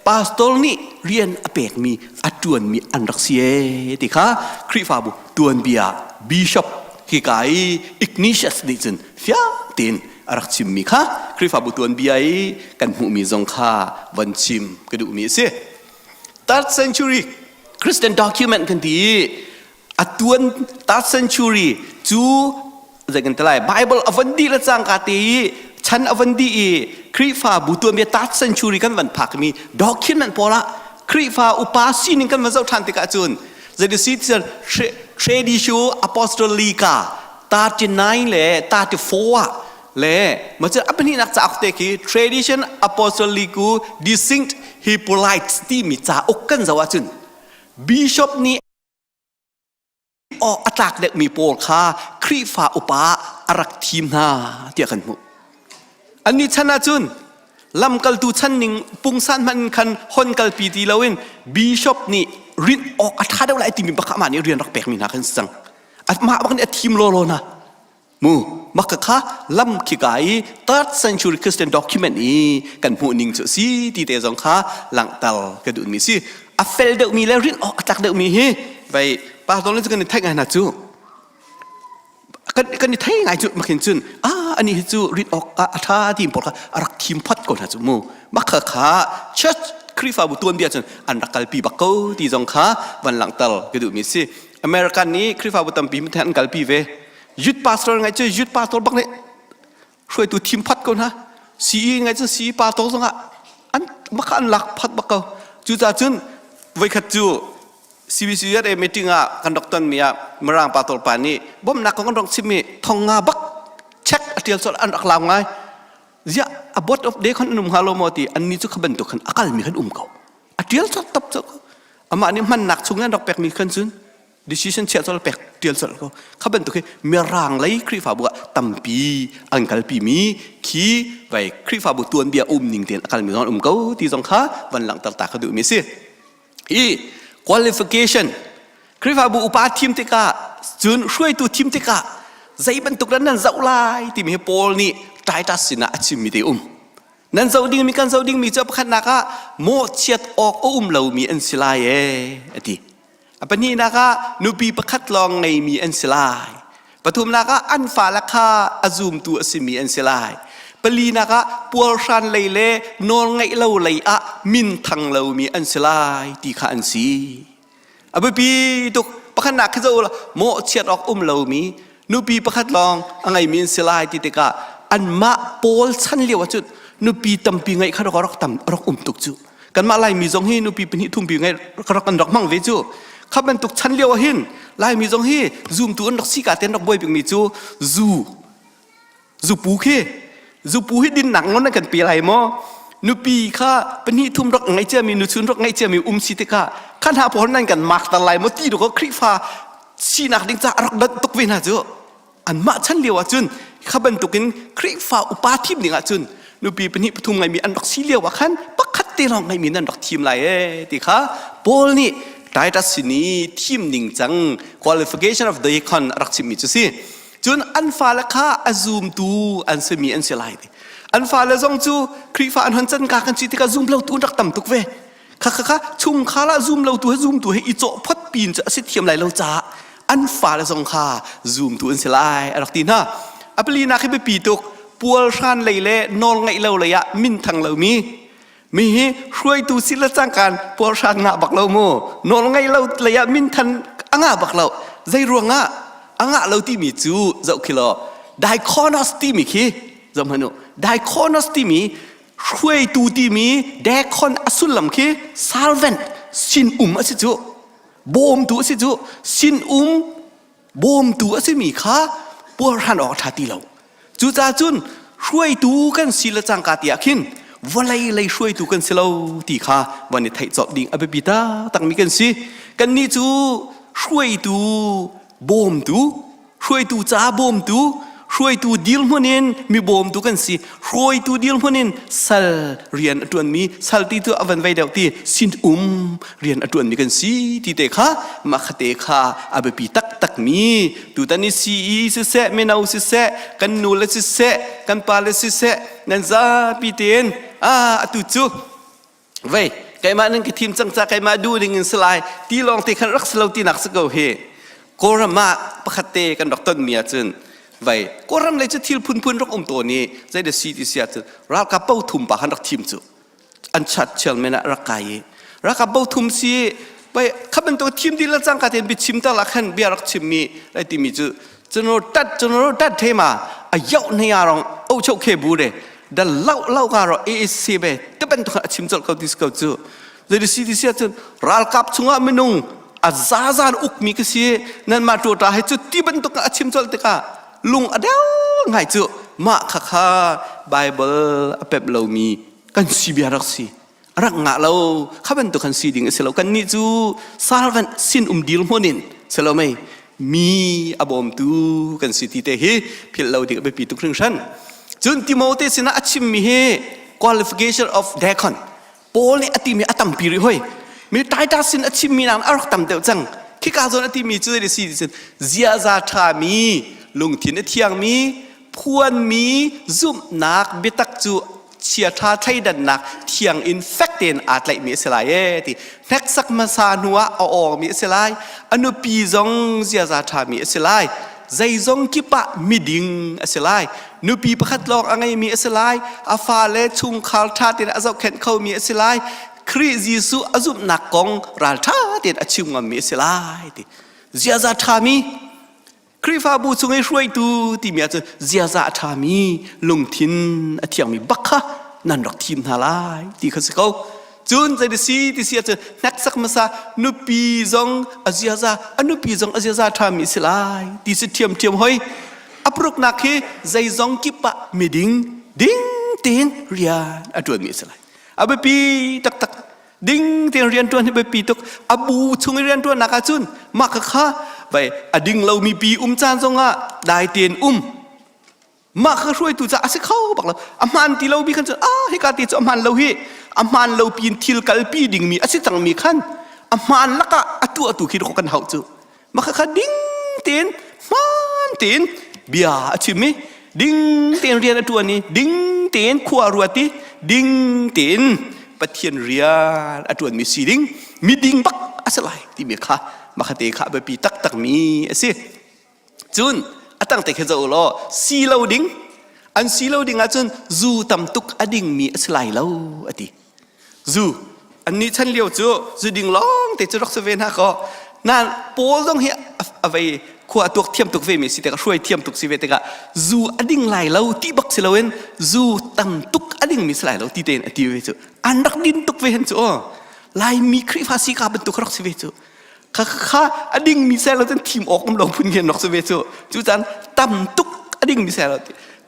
G: pastor nih rian a pekmi a ṭuanmi an rak si ee ti kha Khrihfabu tuanbia bishop hika i Ignatius nih cun fiang tein a rak chimmi kha Khrihfabu tuanbia i kan hmuhmi zong kha von chim ka duhmi a si. Third century Christian document kan ti i a tuan third century cu zei kan ti lai Bible a von dih le cangka te i chan a von dih i Khrihfabu tuanbia third century kan van phakmi document pawl ah Khrihfa upa sining kan van zoh ṭhan tikah cun zei si Traditio Apostolica 39 le 34 ah le ma cu a pahnihnak cauk te khi Tradition Apostolicu Distinct Hippolytes timi cauk kan zoh ahcun Bishop nih aw a tlak deuhmi pawl kha Khrihfa upa a rak thim hna tiah kan hmuh. Annih chan ahcun lamkaltu chan ning pungsan hmanh khan hon kalpi ti loin bishop nih rinh awk a ṭha deuh lai timi bak amah nih rian rak pekmi hna khan si cang. Amah bak nih a thim lawlaw hna. Mu maka kha lam khika i third century Christian document i kan hmuh ning cu si ti te zong kha langhter ka duh mi si. A fel deuhmi le rinh awk a tlak deuhmi hi vai pastor le cu kan i theih ngai hna cu. Kan kan i thei ngai cu makin cun a ani hi cu rin awk a tha ti pawl kha a rak thim phot ko hna cu mu. Makha kha church Khrihfabu tuanbia cun an rak kalpi bak ko ti zong kha van langhter ka duh mi si. American nih Khrihfabu tampi an kalpi ve. Youth pastor ngai cu youth pastor bak nih hruaitu thim phat ko hna. CE ngai cu CE pastor zongah an bak an lak phat bak ko. Cucaah cun voikhat cu CBCUSA meeting ah kan rak ton mi ah Mirang pastor pa nih bawmhnak kong kan rak chim mi thong nga bak check a tial colh an rak lau ngai. Ziah a board of day khan an um hnga lo maw ti anni cu kha bantuk khan a kal mi khan um ko. A tial colh top colh ko. Amah nih hmannak chung in an rak pek mi khan cun decision chia colh pek tial colh ko kha bantuk hi mirang lei Khrihfabu ah tampi an kalpi mi khi vai Khrihfabu tuanbia um ning tein a kalmi zong um ko ti zong kha van langhter ta ka duh mi si i qualification Khrihfabu upa thim tikah cun hruaitu thim tikah zei bantuk dah nan zoh lai timi hi Paul nih Titus sinah a chimmi te um nan zoh dingmi kan zoh dingmi cu pakhatnak ah mawhchiat awk a um lomi an si lai ee a ti A pahnihnak ah nupi pakhat lawng ngeimi an si lai. Pathumnak ah an fale kha a zumtu a simi an si lai. Palinak ah puarhran lei le nawlngaih lo lei ah minthang lomi an si lai ti kha an si. A biapi tuk pakhatnak khi zoh mawhchiat awk um lomi nupi pakhat lawng a ngeimi an si lai ti tikah anmah pawl chan lio ah cun nupi tampi ngeih kha rak tam rak um tuk cu. Kanmah Laimi zong hi nupi pahnih thumpi ngei rak kan rak hmang ve cu. Kha bantuk chan lio ah hin Laimi zong hi zumtu an rak si ka ten rak buai bikmi cu zu zupu khi zupu hi dinnak ngon an kan pe lai maw nupi kha pahnih thum rak ngei ciami nuchun rak ngei ciami um si tikah kha hna pawl nan kan mak tar lai maw ti dawk Khrihfa sinak ding ca rak danh tuk ve hna cu anmah chan lio ahcun kha bantukin Khrihfa upa thim ding ahcun nupi pahnih pathum ngeimi an rak si lio ah khan pakhat te lawng ngeimi nan rak thim lai ee ti kha Paul nih Titus sin i thim ning cang qualification of deacon a rak chimmi cu si cun an fale kha a zumtu an simi an si lai ti an fale zong cu Khrihfa an hon can ka kan si tikah zum lo tu an rak tam tuk ve kha kha kha chungkhar ah zum lo tu he zum tu he i cawh phot pin cu a si thiam lai lo caah an fale zong kha zum tu an si lai a rak ti hna a palinak hi biapi tuk pualhran lei le nawl ngaih lo lei ah minthang lomi mi hi hruaitu si le cangkan pualhran ngah bak lo mu nawl ngaih lo lei ah minthan a ngah bak lo zei ruangah a ngah lo timi cu zoh khi law diakonos timi khi zoh hmanh u diakonos timi hruaitu timi dekhon a sullam khi servant sin-um a si cu bawmtu a si cu sin-um bawmtu a simi kha puarhran awk a ṭha ti lo cucaah cun hruaitu kan si le cangka ti ah khin vawlei lei hruaitu kan si lo ti kha van i theih colh ding a biapi taktakmi kan si kannih cu hruaitu bawmtu hruaitu ca bawmtu. Hruaitu dirhmun in mi bawmtu kan si. Hruaitu dirhmun in sal rian a ṭuanmi, sal ti cu a van vei deuh ti sin um rian a ṭuanmi kan si ti te kha mah kha te kha a biapi taktakmi tutan i CE siseh, mino siseh, kan nu le siseh, kan pa le siseh, nan zapi tein ah atu cu vei keimah nan ka thim cang ca keimah duh ding in si lai ti lawng te khan rak si lo tinak si ko hi Kawlram ah pakhat te kan rak ton mi ahcun vei Kawlram lei cu thil phunphun rak um tawn i zei da si ti si ahcun ralkap po thum pa khan rak thim cu an chat chial men ah rak kai i ralkap bo thum si pei kha bantuk thim dih le cangka tein biachim tak lah khan bia rak chim mi lai timi cu general tat general tat the ma a yoh ne ya rong o chok khe bu de da lau lau ka ro AAC be te bantuk a chim chol ko dis ko cu zei si ti sia cun ralkap chungah minung a zazan ukmi ka si nan ma tu ta he cu ti bantuk a chim chol tikah lung a deu ngai cu mah kha kha Bible a pep lomi kan si bia rak si rak ngah lo kha bantuk kan si ding a si lo kan nih cu servant sin um dil hmun in si lo mei mi a bawmtu kan si ti te hi philh lo ding a biapi tuk hringhran cun Timote sinah a chimmi hi qualification of deacon Paul nih a timi a tampi rih hoi mi Titus sin a chimmi nakin a rak tam deuh cang khika zawn a timi cu zei si ti ziaza ṭhami lungthin a thiangmi phuanmi zumhnak biatak cu chiaṭha thleidannak thiang in fek tein aa tlaihmi a si lai ee ti hneksak hmasa hnu ah a awngmi a si lai a nupi zong ziaza ṭhami a si lai zeizong kip ah miding a si lai nupi pakhat lawng a ngeimi a si lai a fale chungkhar ṭha tein a zohkhenh khomi a si lai Khrih Jesuh a zumhnak kong ralṭha tein a chim ngammi a si lai ti ziaza ṭhami Khrihfabu chung i hruaitu timi ahcun ziaza a ṭhami lungthin a thiangmi bak kha nan rak thim hna lai ti kha si ko. Cun zei si ti si ahcun hneksak hmasa nupi zong a ziaza a nupi zong a ziaza ṭhami si lai ti si ṭhiamṭhiam hoi. A paruknak hi zeizong kip ah miding ding tein rian a ṭuanmi a si lai. A biapi taktak ding tein rianṭuan hi biapi tuk a bu chung i rianṭuannak ahcun mah kha kha vai a ding lomi pi um caan zongah dai tein um mah kha hruaitu ca a si kho bak lo a hmaan ti lo mi khan cun ah hika ti cu a hmaan lo hi a hmaan lo piin thil kalpi dingmi a si cangmi khan a hmaan lakah a tuahtu khi kan hauh cu mah kha kha ding tein hmaan tein bia a chim i ding tein rian a ṭuan i ding tein khua a ruat i ding tein Pathian rian a ṭuanmi si ding miding bak a si lai timi kha mah kha te kha a biapi taktakmi a si. Cun a tang te khi zoh u law si lo ding an si lo ding ahcun zu tam tuk a dingmi a si lai lo a ti. Zu annih chan lio cu zu ding lawng te cu rak si ve hna kaw na Paul zong hi a vei khua a tuak thiam tuk ve mi si tikah hruai thiam tuk si ve tikah zu a ding lai lo ti bak si loin zu tam tuk a ding mi si lai lo ti tein a ti ve cu an rak din tuk ve hen cu aw Laimi Khrihfa si ka bantuk rak si ve cu kha kha a ding mi sel lo cun thim awk um lo phun hian rak si ve cu cu caan tam tuk a ding mi sel lo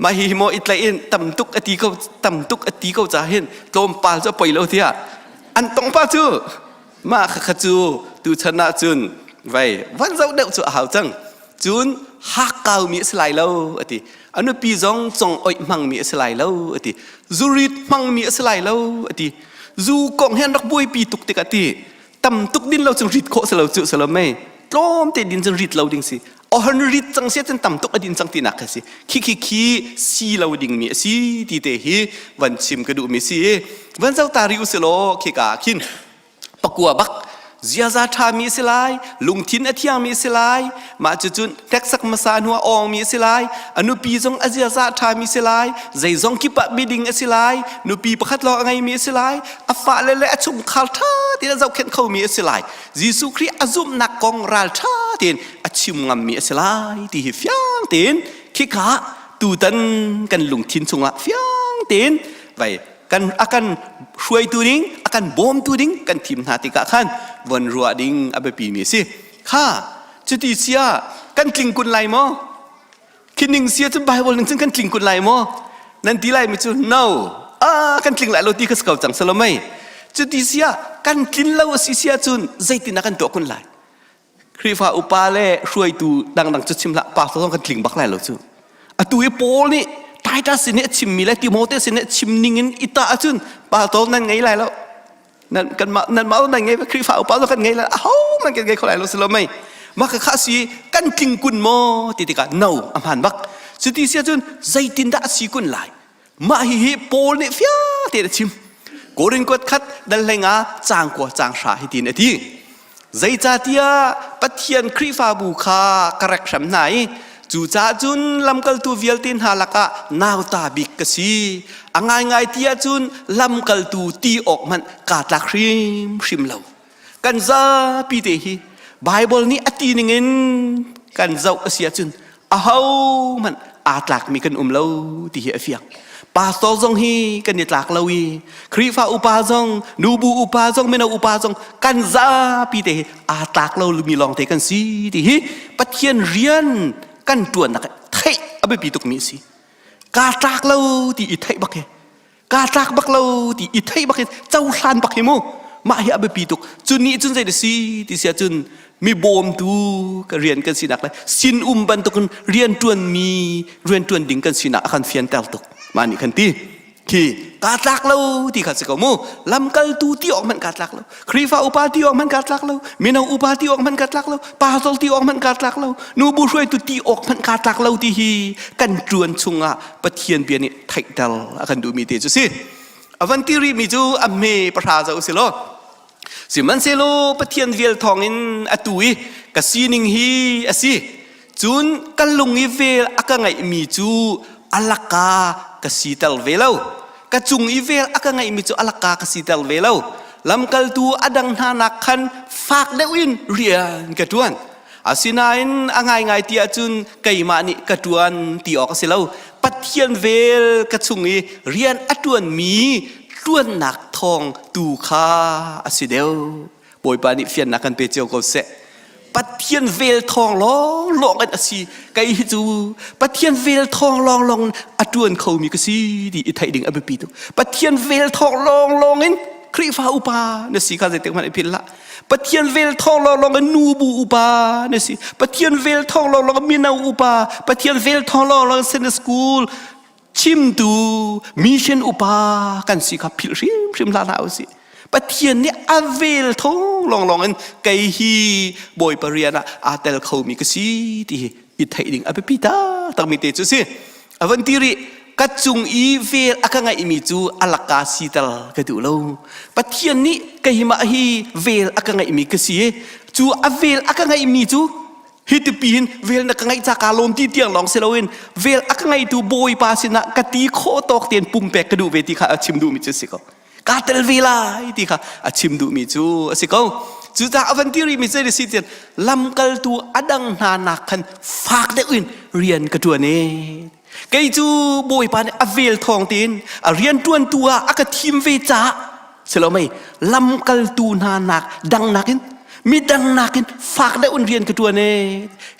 G: mah hi maw i tlaih in tam tuk a ti ko tam tuk a ti ko ca hin tlawmpal cu a poi lo tiah an tong pa cu mah kha kha cu tu chan ah cun vei van zoh deuh cu a hau cang cun hakkau mi a si lai lo a ti a nupi zong cong oih hmang mi a si lai lo a ti zurit hmang mi a si lai lo a ti zu kong hi an rak buaipi tuk tik a ti tam tuk din lo cun rit khawh si lo cu si lo mei tlawm te din cun rit lo ding si ohan rit cang sia cun tam tuk a din cang tinak kha si khi khi khi si lo ding mi a si ti te hi van chim ka duh mi si van zo ta ri u si law khi ka khin pakua bak ziaza ṭha mi a si lai lungthin a thiang mi a si lai mah cucun hneksak hmasa hnu ah awng mi a si lai a nupi zong a ziaza ṭha mi si lai zeizong kip ah miding a si lai nupi pakhat lawng a ngei mi a si lai a fale le a chungkhar ṭha tein a zohkhenh kho mi a si lai Jesuh Khrih a zumhnak kong ral ṭha tein a chim ngam mi a si lai ti hi fiang tein khika tutan kan lungthin chungah fiang tein vai kan a kan hruaitu ding a kan bawmtu ding kan thim hna tikah khan von ruah ding a biapi mi a si kha cuti sia kan tling kun lai maw Khining sia cu Bible ning cun kan tling kun lai maw? Nan ti lai mi cu no. Ah, kan tling lai lo ti ka si ko cang salomei. Cuti sia kan tlin lo a si sia cun zeitin ah kan tuah kun lai? Khrihfa upa le hruaitu dangdang cu chim hlah pastor zong kan tling bak lai lo cu. Atu i Paul nih Titus sin i a chimmi le Timote sin i a chim ning in i tah ahcun pastor nan ngei lai lo. Nan kanmah nanmah nan ngei Khrihfa upa zong kan ngei lai aho man kan ngei kho lai lo si lo mei. Mah kha kha si kan tling kun maw ti tikah no a hmaan bak. Cuti si ahcun zeitindah a si kun lai? Mah hihi Paul nih fiang tein a chim. Korin kuat khat dal hlei nga caang kua caang hra hi tiin a ti. Zeicahtiah Pathian Khrihfabu kha ka rek hram hna i cucaah cun lamkaltu vialte hna lakah nauta bik ka si. A ngaingai ti ahcun lamkaltu ti awk hmanh kaa tlak hrimhrim lo. Kan zapi te hi Baibal nih a ti ningin kan zoh a si ahcun ahohmanh aa tlakmi kan um lo ti hi a fiang. Pastor zong hi kan i tlak lo i Khrihfa upa zong, nubu upa zong, mino upa zong kan zapi te hi aa tlak lo mi lawng te kan si ti hi Pathian rian kan ṭuannak theih a biapi tukmi a si. Kaa tlak lo ti i theih bak hi kaa tlak bak lo ti i theih bak hi cohlan bak hi mu mah hi a biapi tuk cu nih cun zei si ti sia cun mi bawmtu ka rian kan sinak le sin um bantukin rian tuan mi rian tuan ding kan sinak a kan fianter tuk mah nih kan ti khi kaa tlak lo ti kha si ko mu lamkaltu ti awk hmanh kaa tlak lo Khrihfa upa ti awk hmanh kaa tlak lo mino upa ti awk hmanh kaa tlak lo pastor ti awk hmanh kaa tlak lo nubu hruaitu ti awk hmanh kaa tlak lo ti hi kan ṭuan chungah Pathian bia nih theihter a kan duhmi te cu si. A van ti rihmi cu a hme pahra zo si law sihmanhsehlaw Pathian vel thawngin atu i ka sining hi a si. Cun ka lung i vel a ka ngeihmi cu a laka ka siter ve lo. Ka cung i vel a ka ngeihmi cu a laka ka siter ve lo. Lamkaltu a dang hna nak khan fak deuh in rian ka ṭuan. Asinain a ngaingai ti ahcun keimah nih ka ṭuan ti awk a si lo. Pathian vel ka chung i rian a ṭuanmi ṭuannak thawng tu kha a si deuh. Bawipa nih fiannak kan pe cio ko seh. Pathian vel thawng lawnglawng in a si. Kei hi cu Pathian vel thawng lawnglawng in a ṭuan khomi ka si ti i theih ding a biapi tuk. Pathian vel thawng lawnglawng in Khrihfa upa na si kha zeitik hmanh i philh hlah. Pathian vel thawng lawnglawng in nubu upa na si. Pathian vel thawng lawnglawng in mino upa. Pathian vel thawng lawnglawng in Sunday school chimtu mission upa kan si kha philh hrimhrim hlah hlah usih. Pathian nih a vel thawng lawnglawng in kei hi Bawipa rian ah aa tel khomi ka si ti hi i theih ding a biapi taktakmi te cu si. A van ti rih ka cung i vel a ka ngeihmi cu a laka siter ka duh lo. Pathian nih keimah hi vel a ka ngeihmi ka si i cu a vel a ka ngeihmi cu hi tipi hin vel na ka ngeih ca kaa lawm ti tiang lawng si loin vel a ka ngeitu Bawipa sinah ka ti khawh tawk tein pumpek ka duh ve ti kha a chim duhmi cu a si ko. Kaa tel ve lai ti kha a chim duhmi cu a si ko. Cucaah a van ti rihmi cu si tian lamkaltu a dang hna nak khan fak deuh in rian ka ṭuan e. Kei cu Bawipa nih a vel thawng tein a rian ṭuantu ah a ka thim ve caah si lo mei lamkaltu hna nak dang nakin midang nakin fak deuh in rian ka ṭuan e.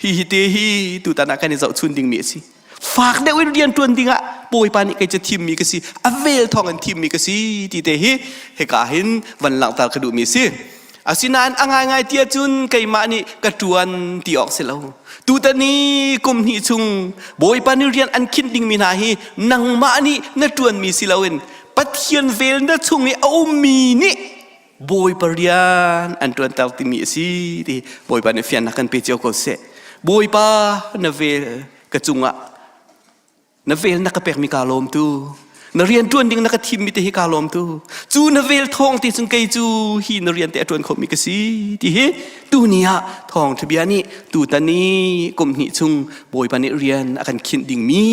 G: Hi hi te hi tutan ah kan i zohchun dingmi a si. Fak deuh in rian ṭuan dingah Bawipa nih kei cu thimmi ka si, a vel thawng in thimmi ka si ti te hi hika hin van langhter ka duhmi a si. Asinain a ngaingai ti ahcun keimah nih ka ṭuan ti awk si lo. Tutan i kum hnih chung Bawipa nih rian an khinh dingmi hna hi nangmah nih na ṭuanmi si loin Pathian vel na chung i a ummi nih Bawipa rian an ṭuanter timi a si ti Bawipa nih fiannak kan pe cio ko seh. Bawipa na vel ka cungah na vel na ka pekmi kaa lawm tu na rian ṭuan ding na ka thimmi te hi kaa lawm tu cu na vel thawng te cun kei cu hi na rian te a ṭuan khomi ka si ti hi tuni ah thawngṭha bia nih tutan i kum hnih chung Bawipa nih rian a kan khinh dingmi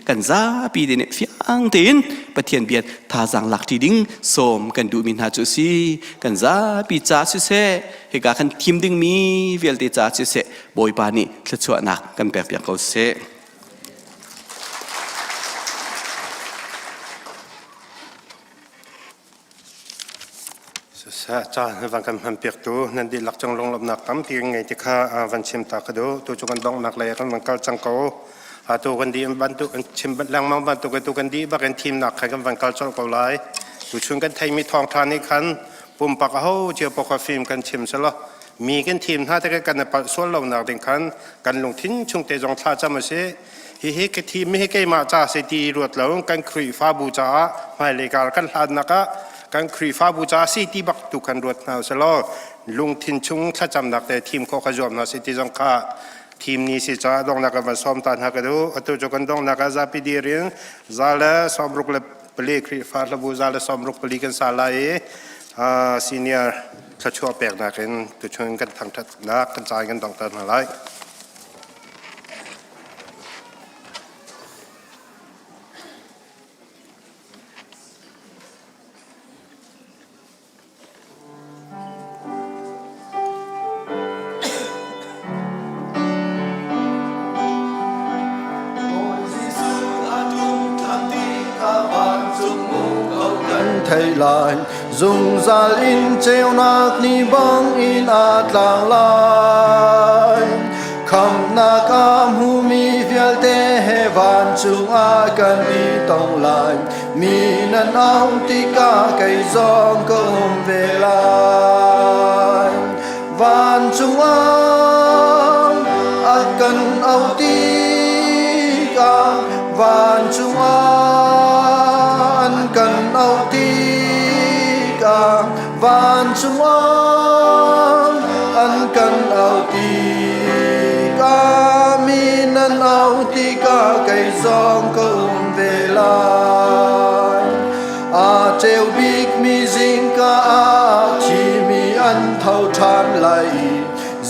G: kan zapi te nih fiang tein Pathian bia thazaang lak ṭi ding sawm kan duhmi hna cu a si kan zapi ca siseh hika kan thim dingmi vialte ca siseh Bawipa nih thluachuahnak kan pekpiak ko seh.
A: Siseh caan van kan hman piaktu nan dihlak cung lunglawmhnak tampi kan ngei ti kha van chim ta ka duh. Tu cu kan donghnak lei ah kan van kal cang ko. Atu kan dih bantuk chim lengmang bantuk tu kan dih bak in thimnak khan kan van kal colh ko lai. Tuchun kan theimi thawngṭha nih khan pumpak aho cio paoh kha fim kan chim selaw mi kan thim hna tikah kan i palh sual lonak ding khan kan lungthin chung te zong thlacam a si. Hihi ka thim hi keimah ca si ti ruat lo kan Khrihfabu caah hmailei kar kan hlannak ah kan Khrihfabu ca si ti bak tu kan ruat hna usih lungthin chung thlacamnak te thim khawh kha zuam hna si ti zong kha thim ni si caah donghnak kan van sawm ta hna ka duh. Atu cu kan donghnak ah zapi dir in za le 64 Khrihfa hlabu 164 kan sa lai i senior thluachuah peknak in tuchun kan thangṭhatnak kan caan kan donghter hna lai.
B: Thei lai zungzal in ceunak ni bang in a tlang lai khamnak a hmumi vialte he vancung ah kan i tong lai Mi nan au tikah kei zong ka um ve lai. Vancung ah a kan auh tikah vancung ah an kan auh tikah vancung ah an kan auh tikah mi nan auh tikah kei zong ka um ve lai. A ceu bikmi zingka ah thimi an tho ṭhan lai i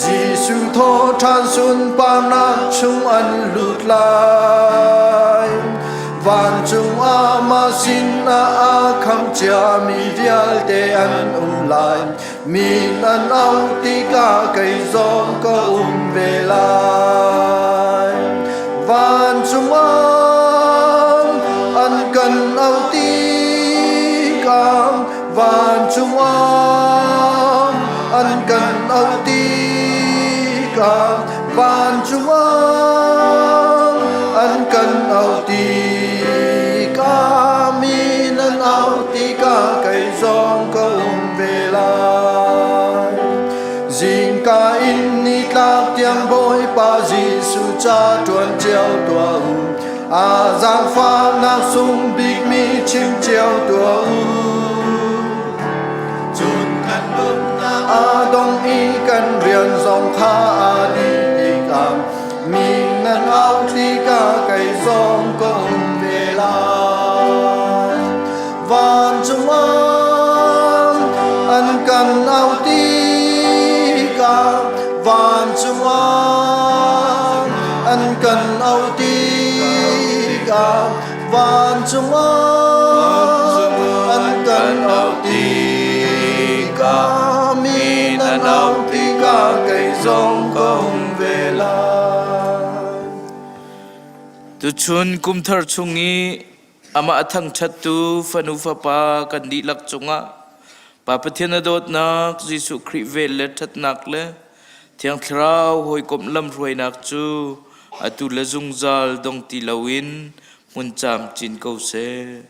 B: Jesuh tho ṭhan sunparnak chung an lut lai. Vancung ah mah sinah a kham ciami vialte an um lai. Min an auh tikah kei zong ka um ve lai. Vancung ah an kan auh tikah vancung ah an kan auh tikah vancung ah an kan auh tikah min an auh tikah kei zong ka um ve lai. Zingka in nitlak tiang Bawipa Jesuh ca ṭuan cio tuah u. A zaangfahnak sung bikmi chim cio tuah u. Cun kan nunnak a dong i kan rian zong kha a dih tikah mi nan au tikah kei zong ka um ve lai. Vancung ah an kan au tikah vancung ah an kan au tikah vancung ah an kan au tikah mi nan au tikah kei zong ka um ve lai.
D: Tuchun kumthar chung i Amah a thangṭhattu fanu fapa kan dihlak cungah Pa Pathian a dawtnak, Jesuh Khrih vel le ṭhatnak le Thiang Thlarau hawikomh lamhruainak cu atu le zungzal dong ti loin hmun camcin ko seh.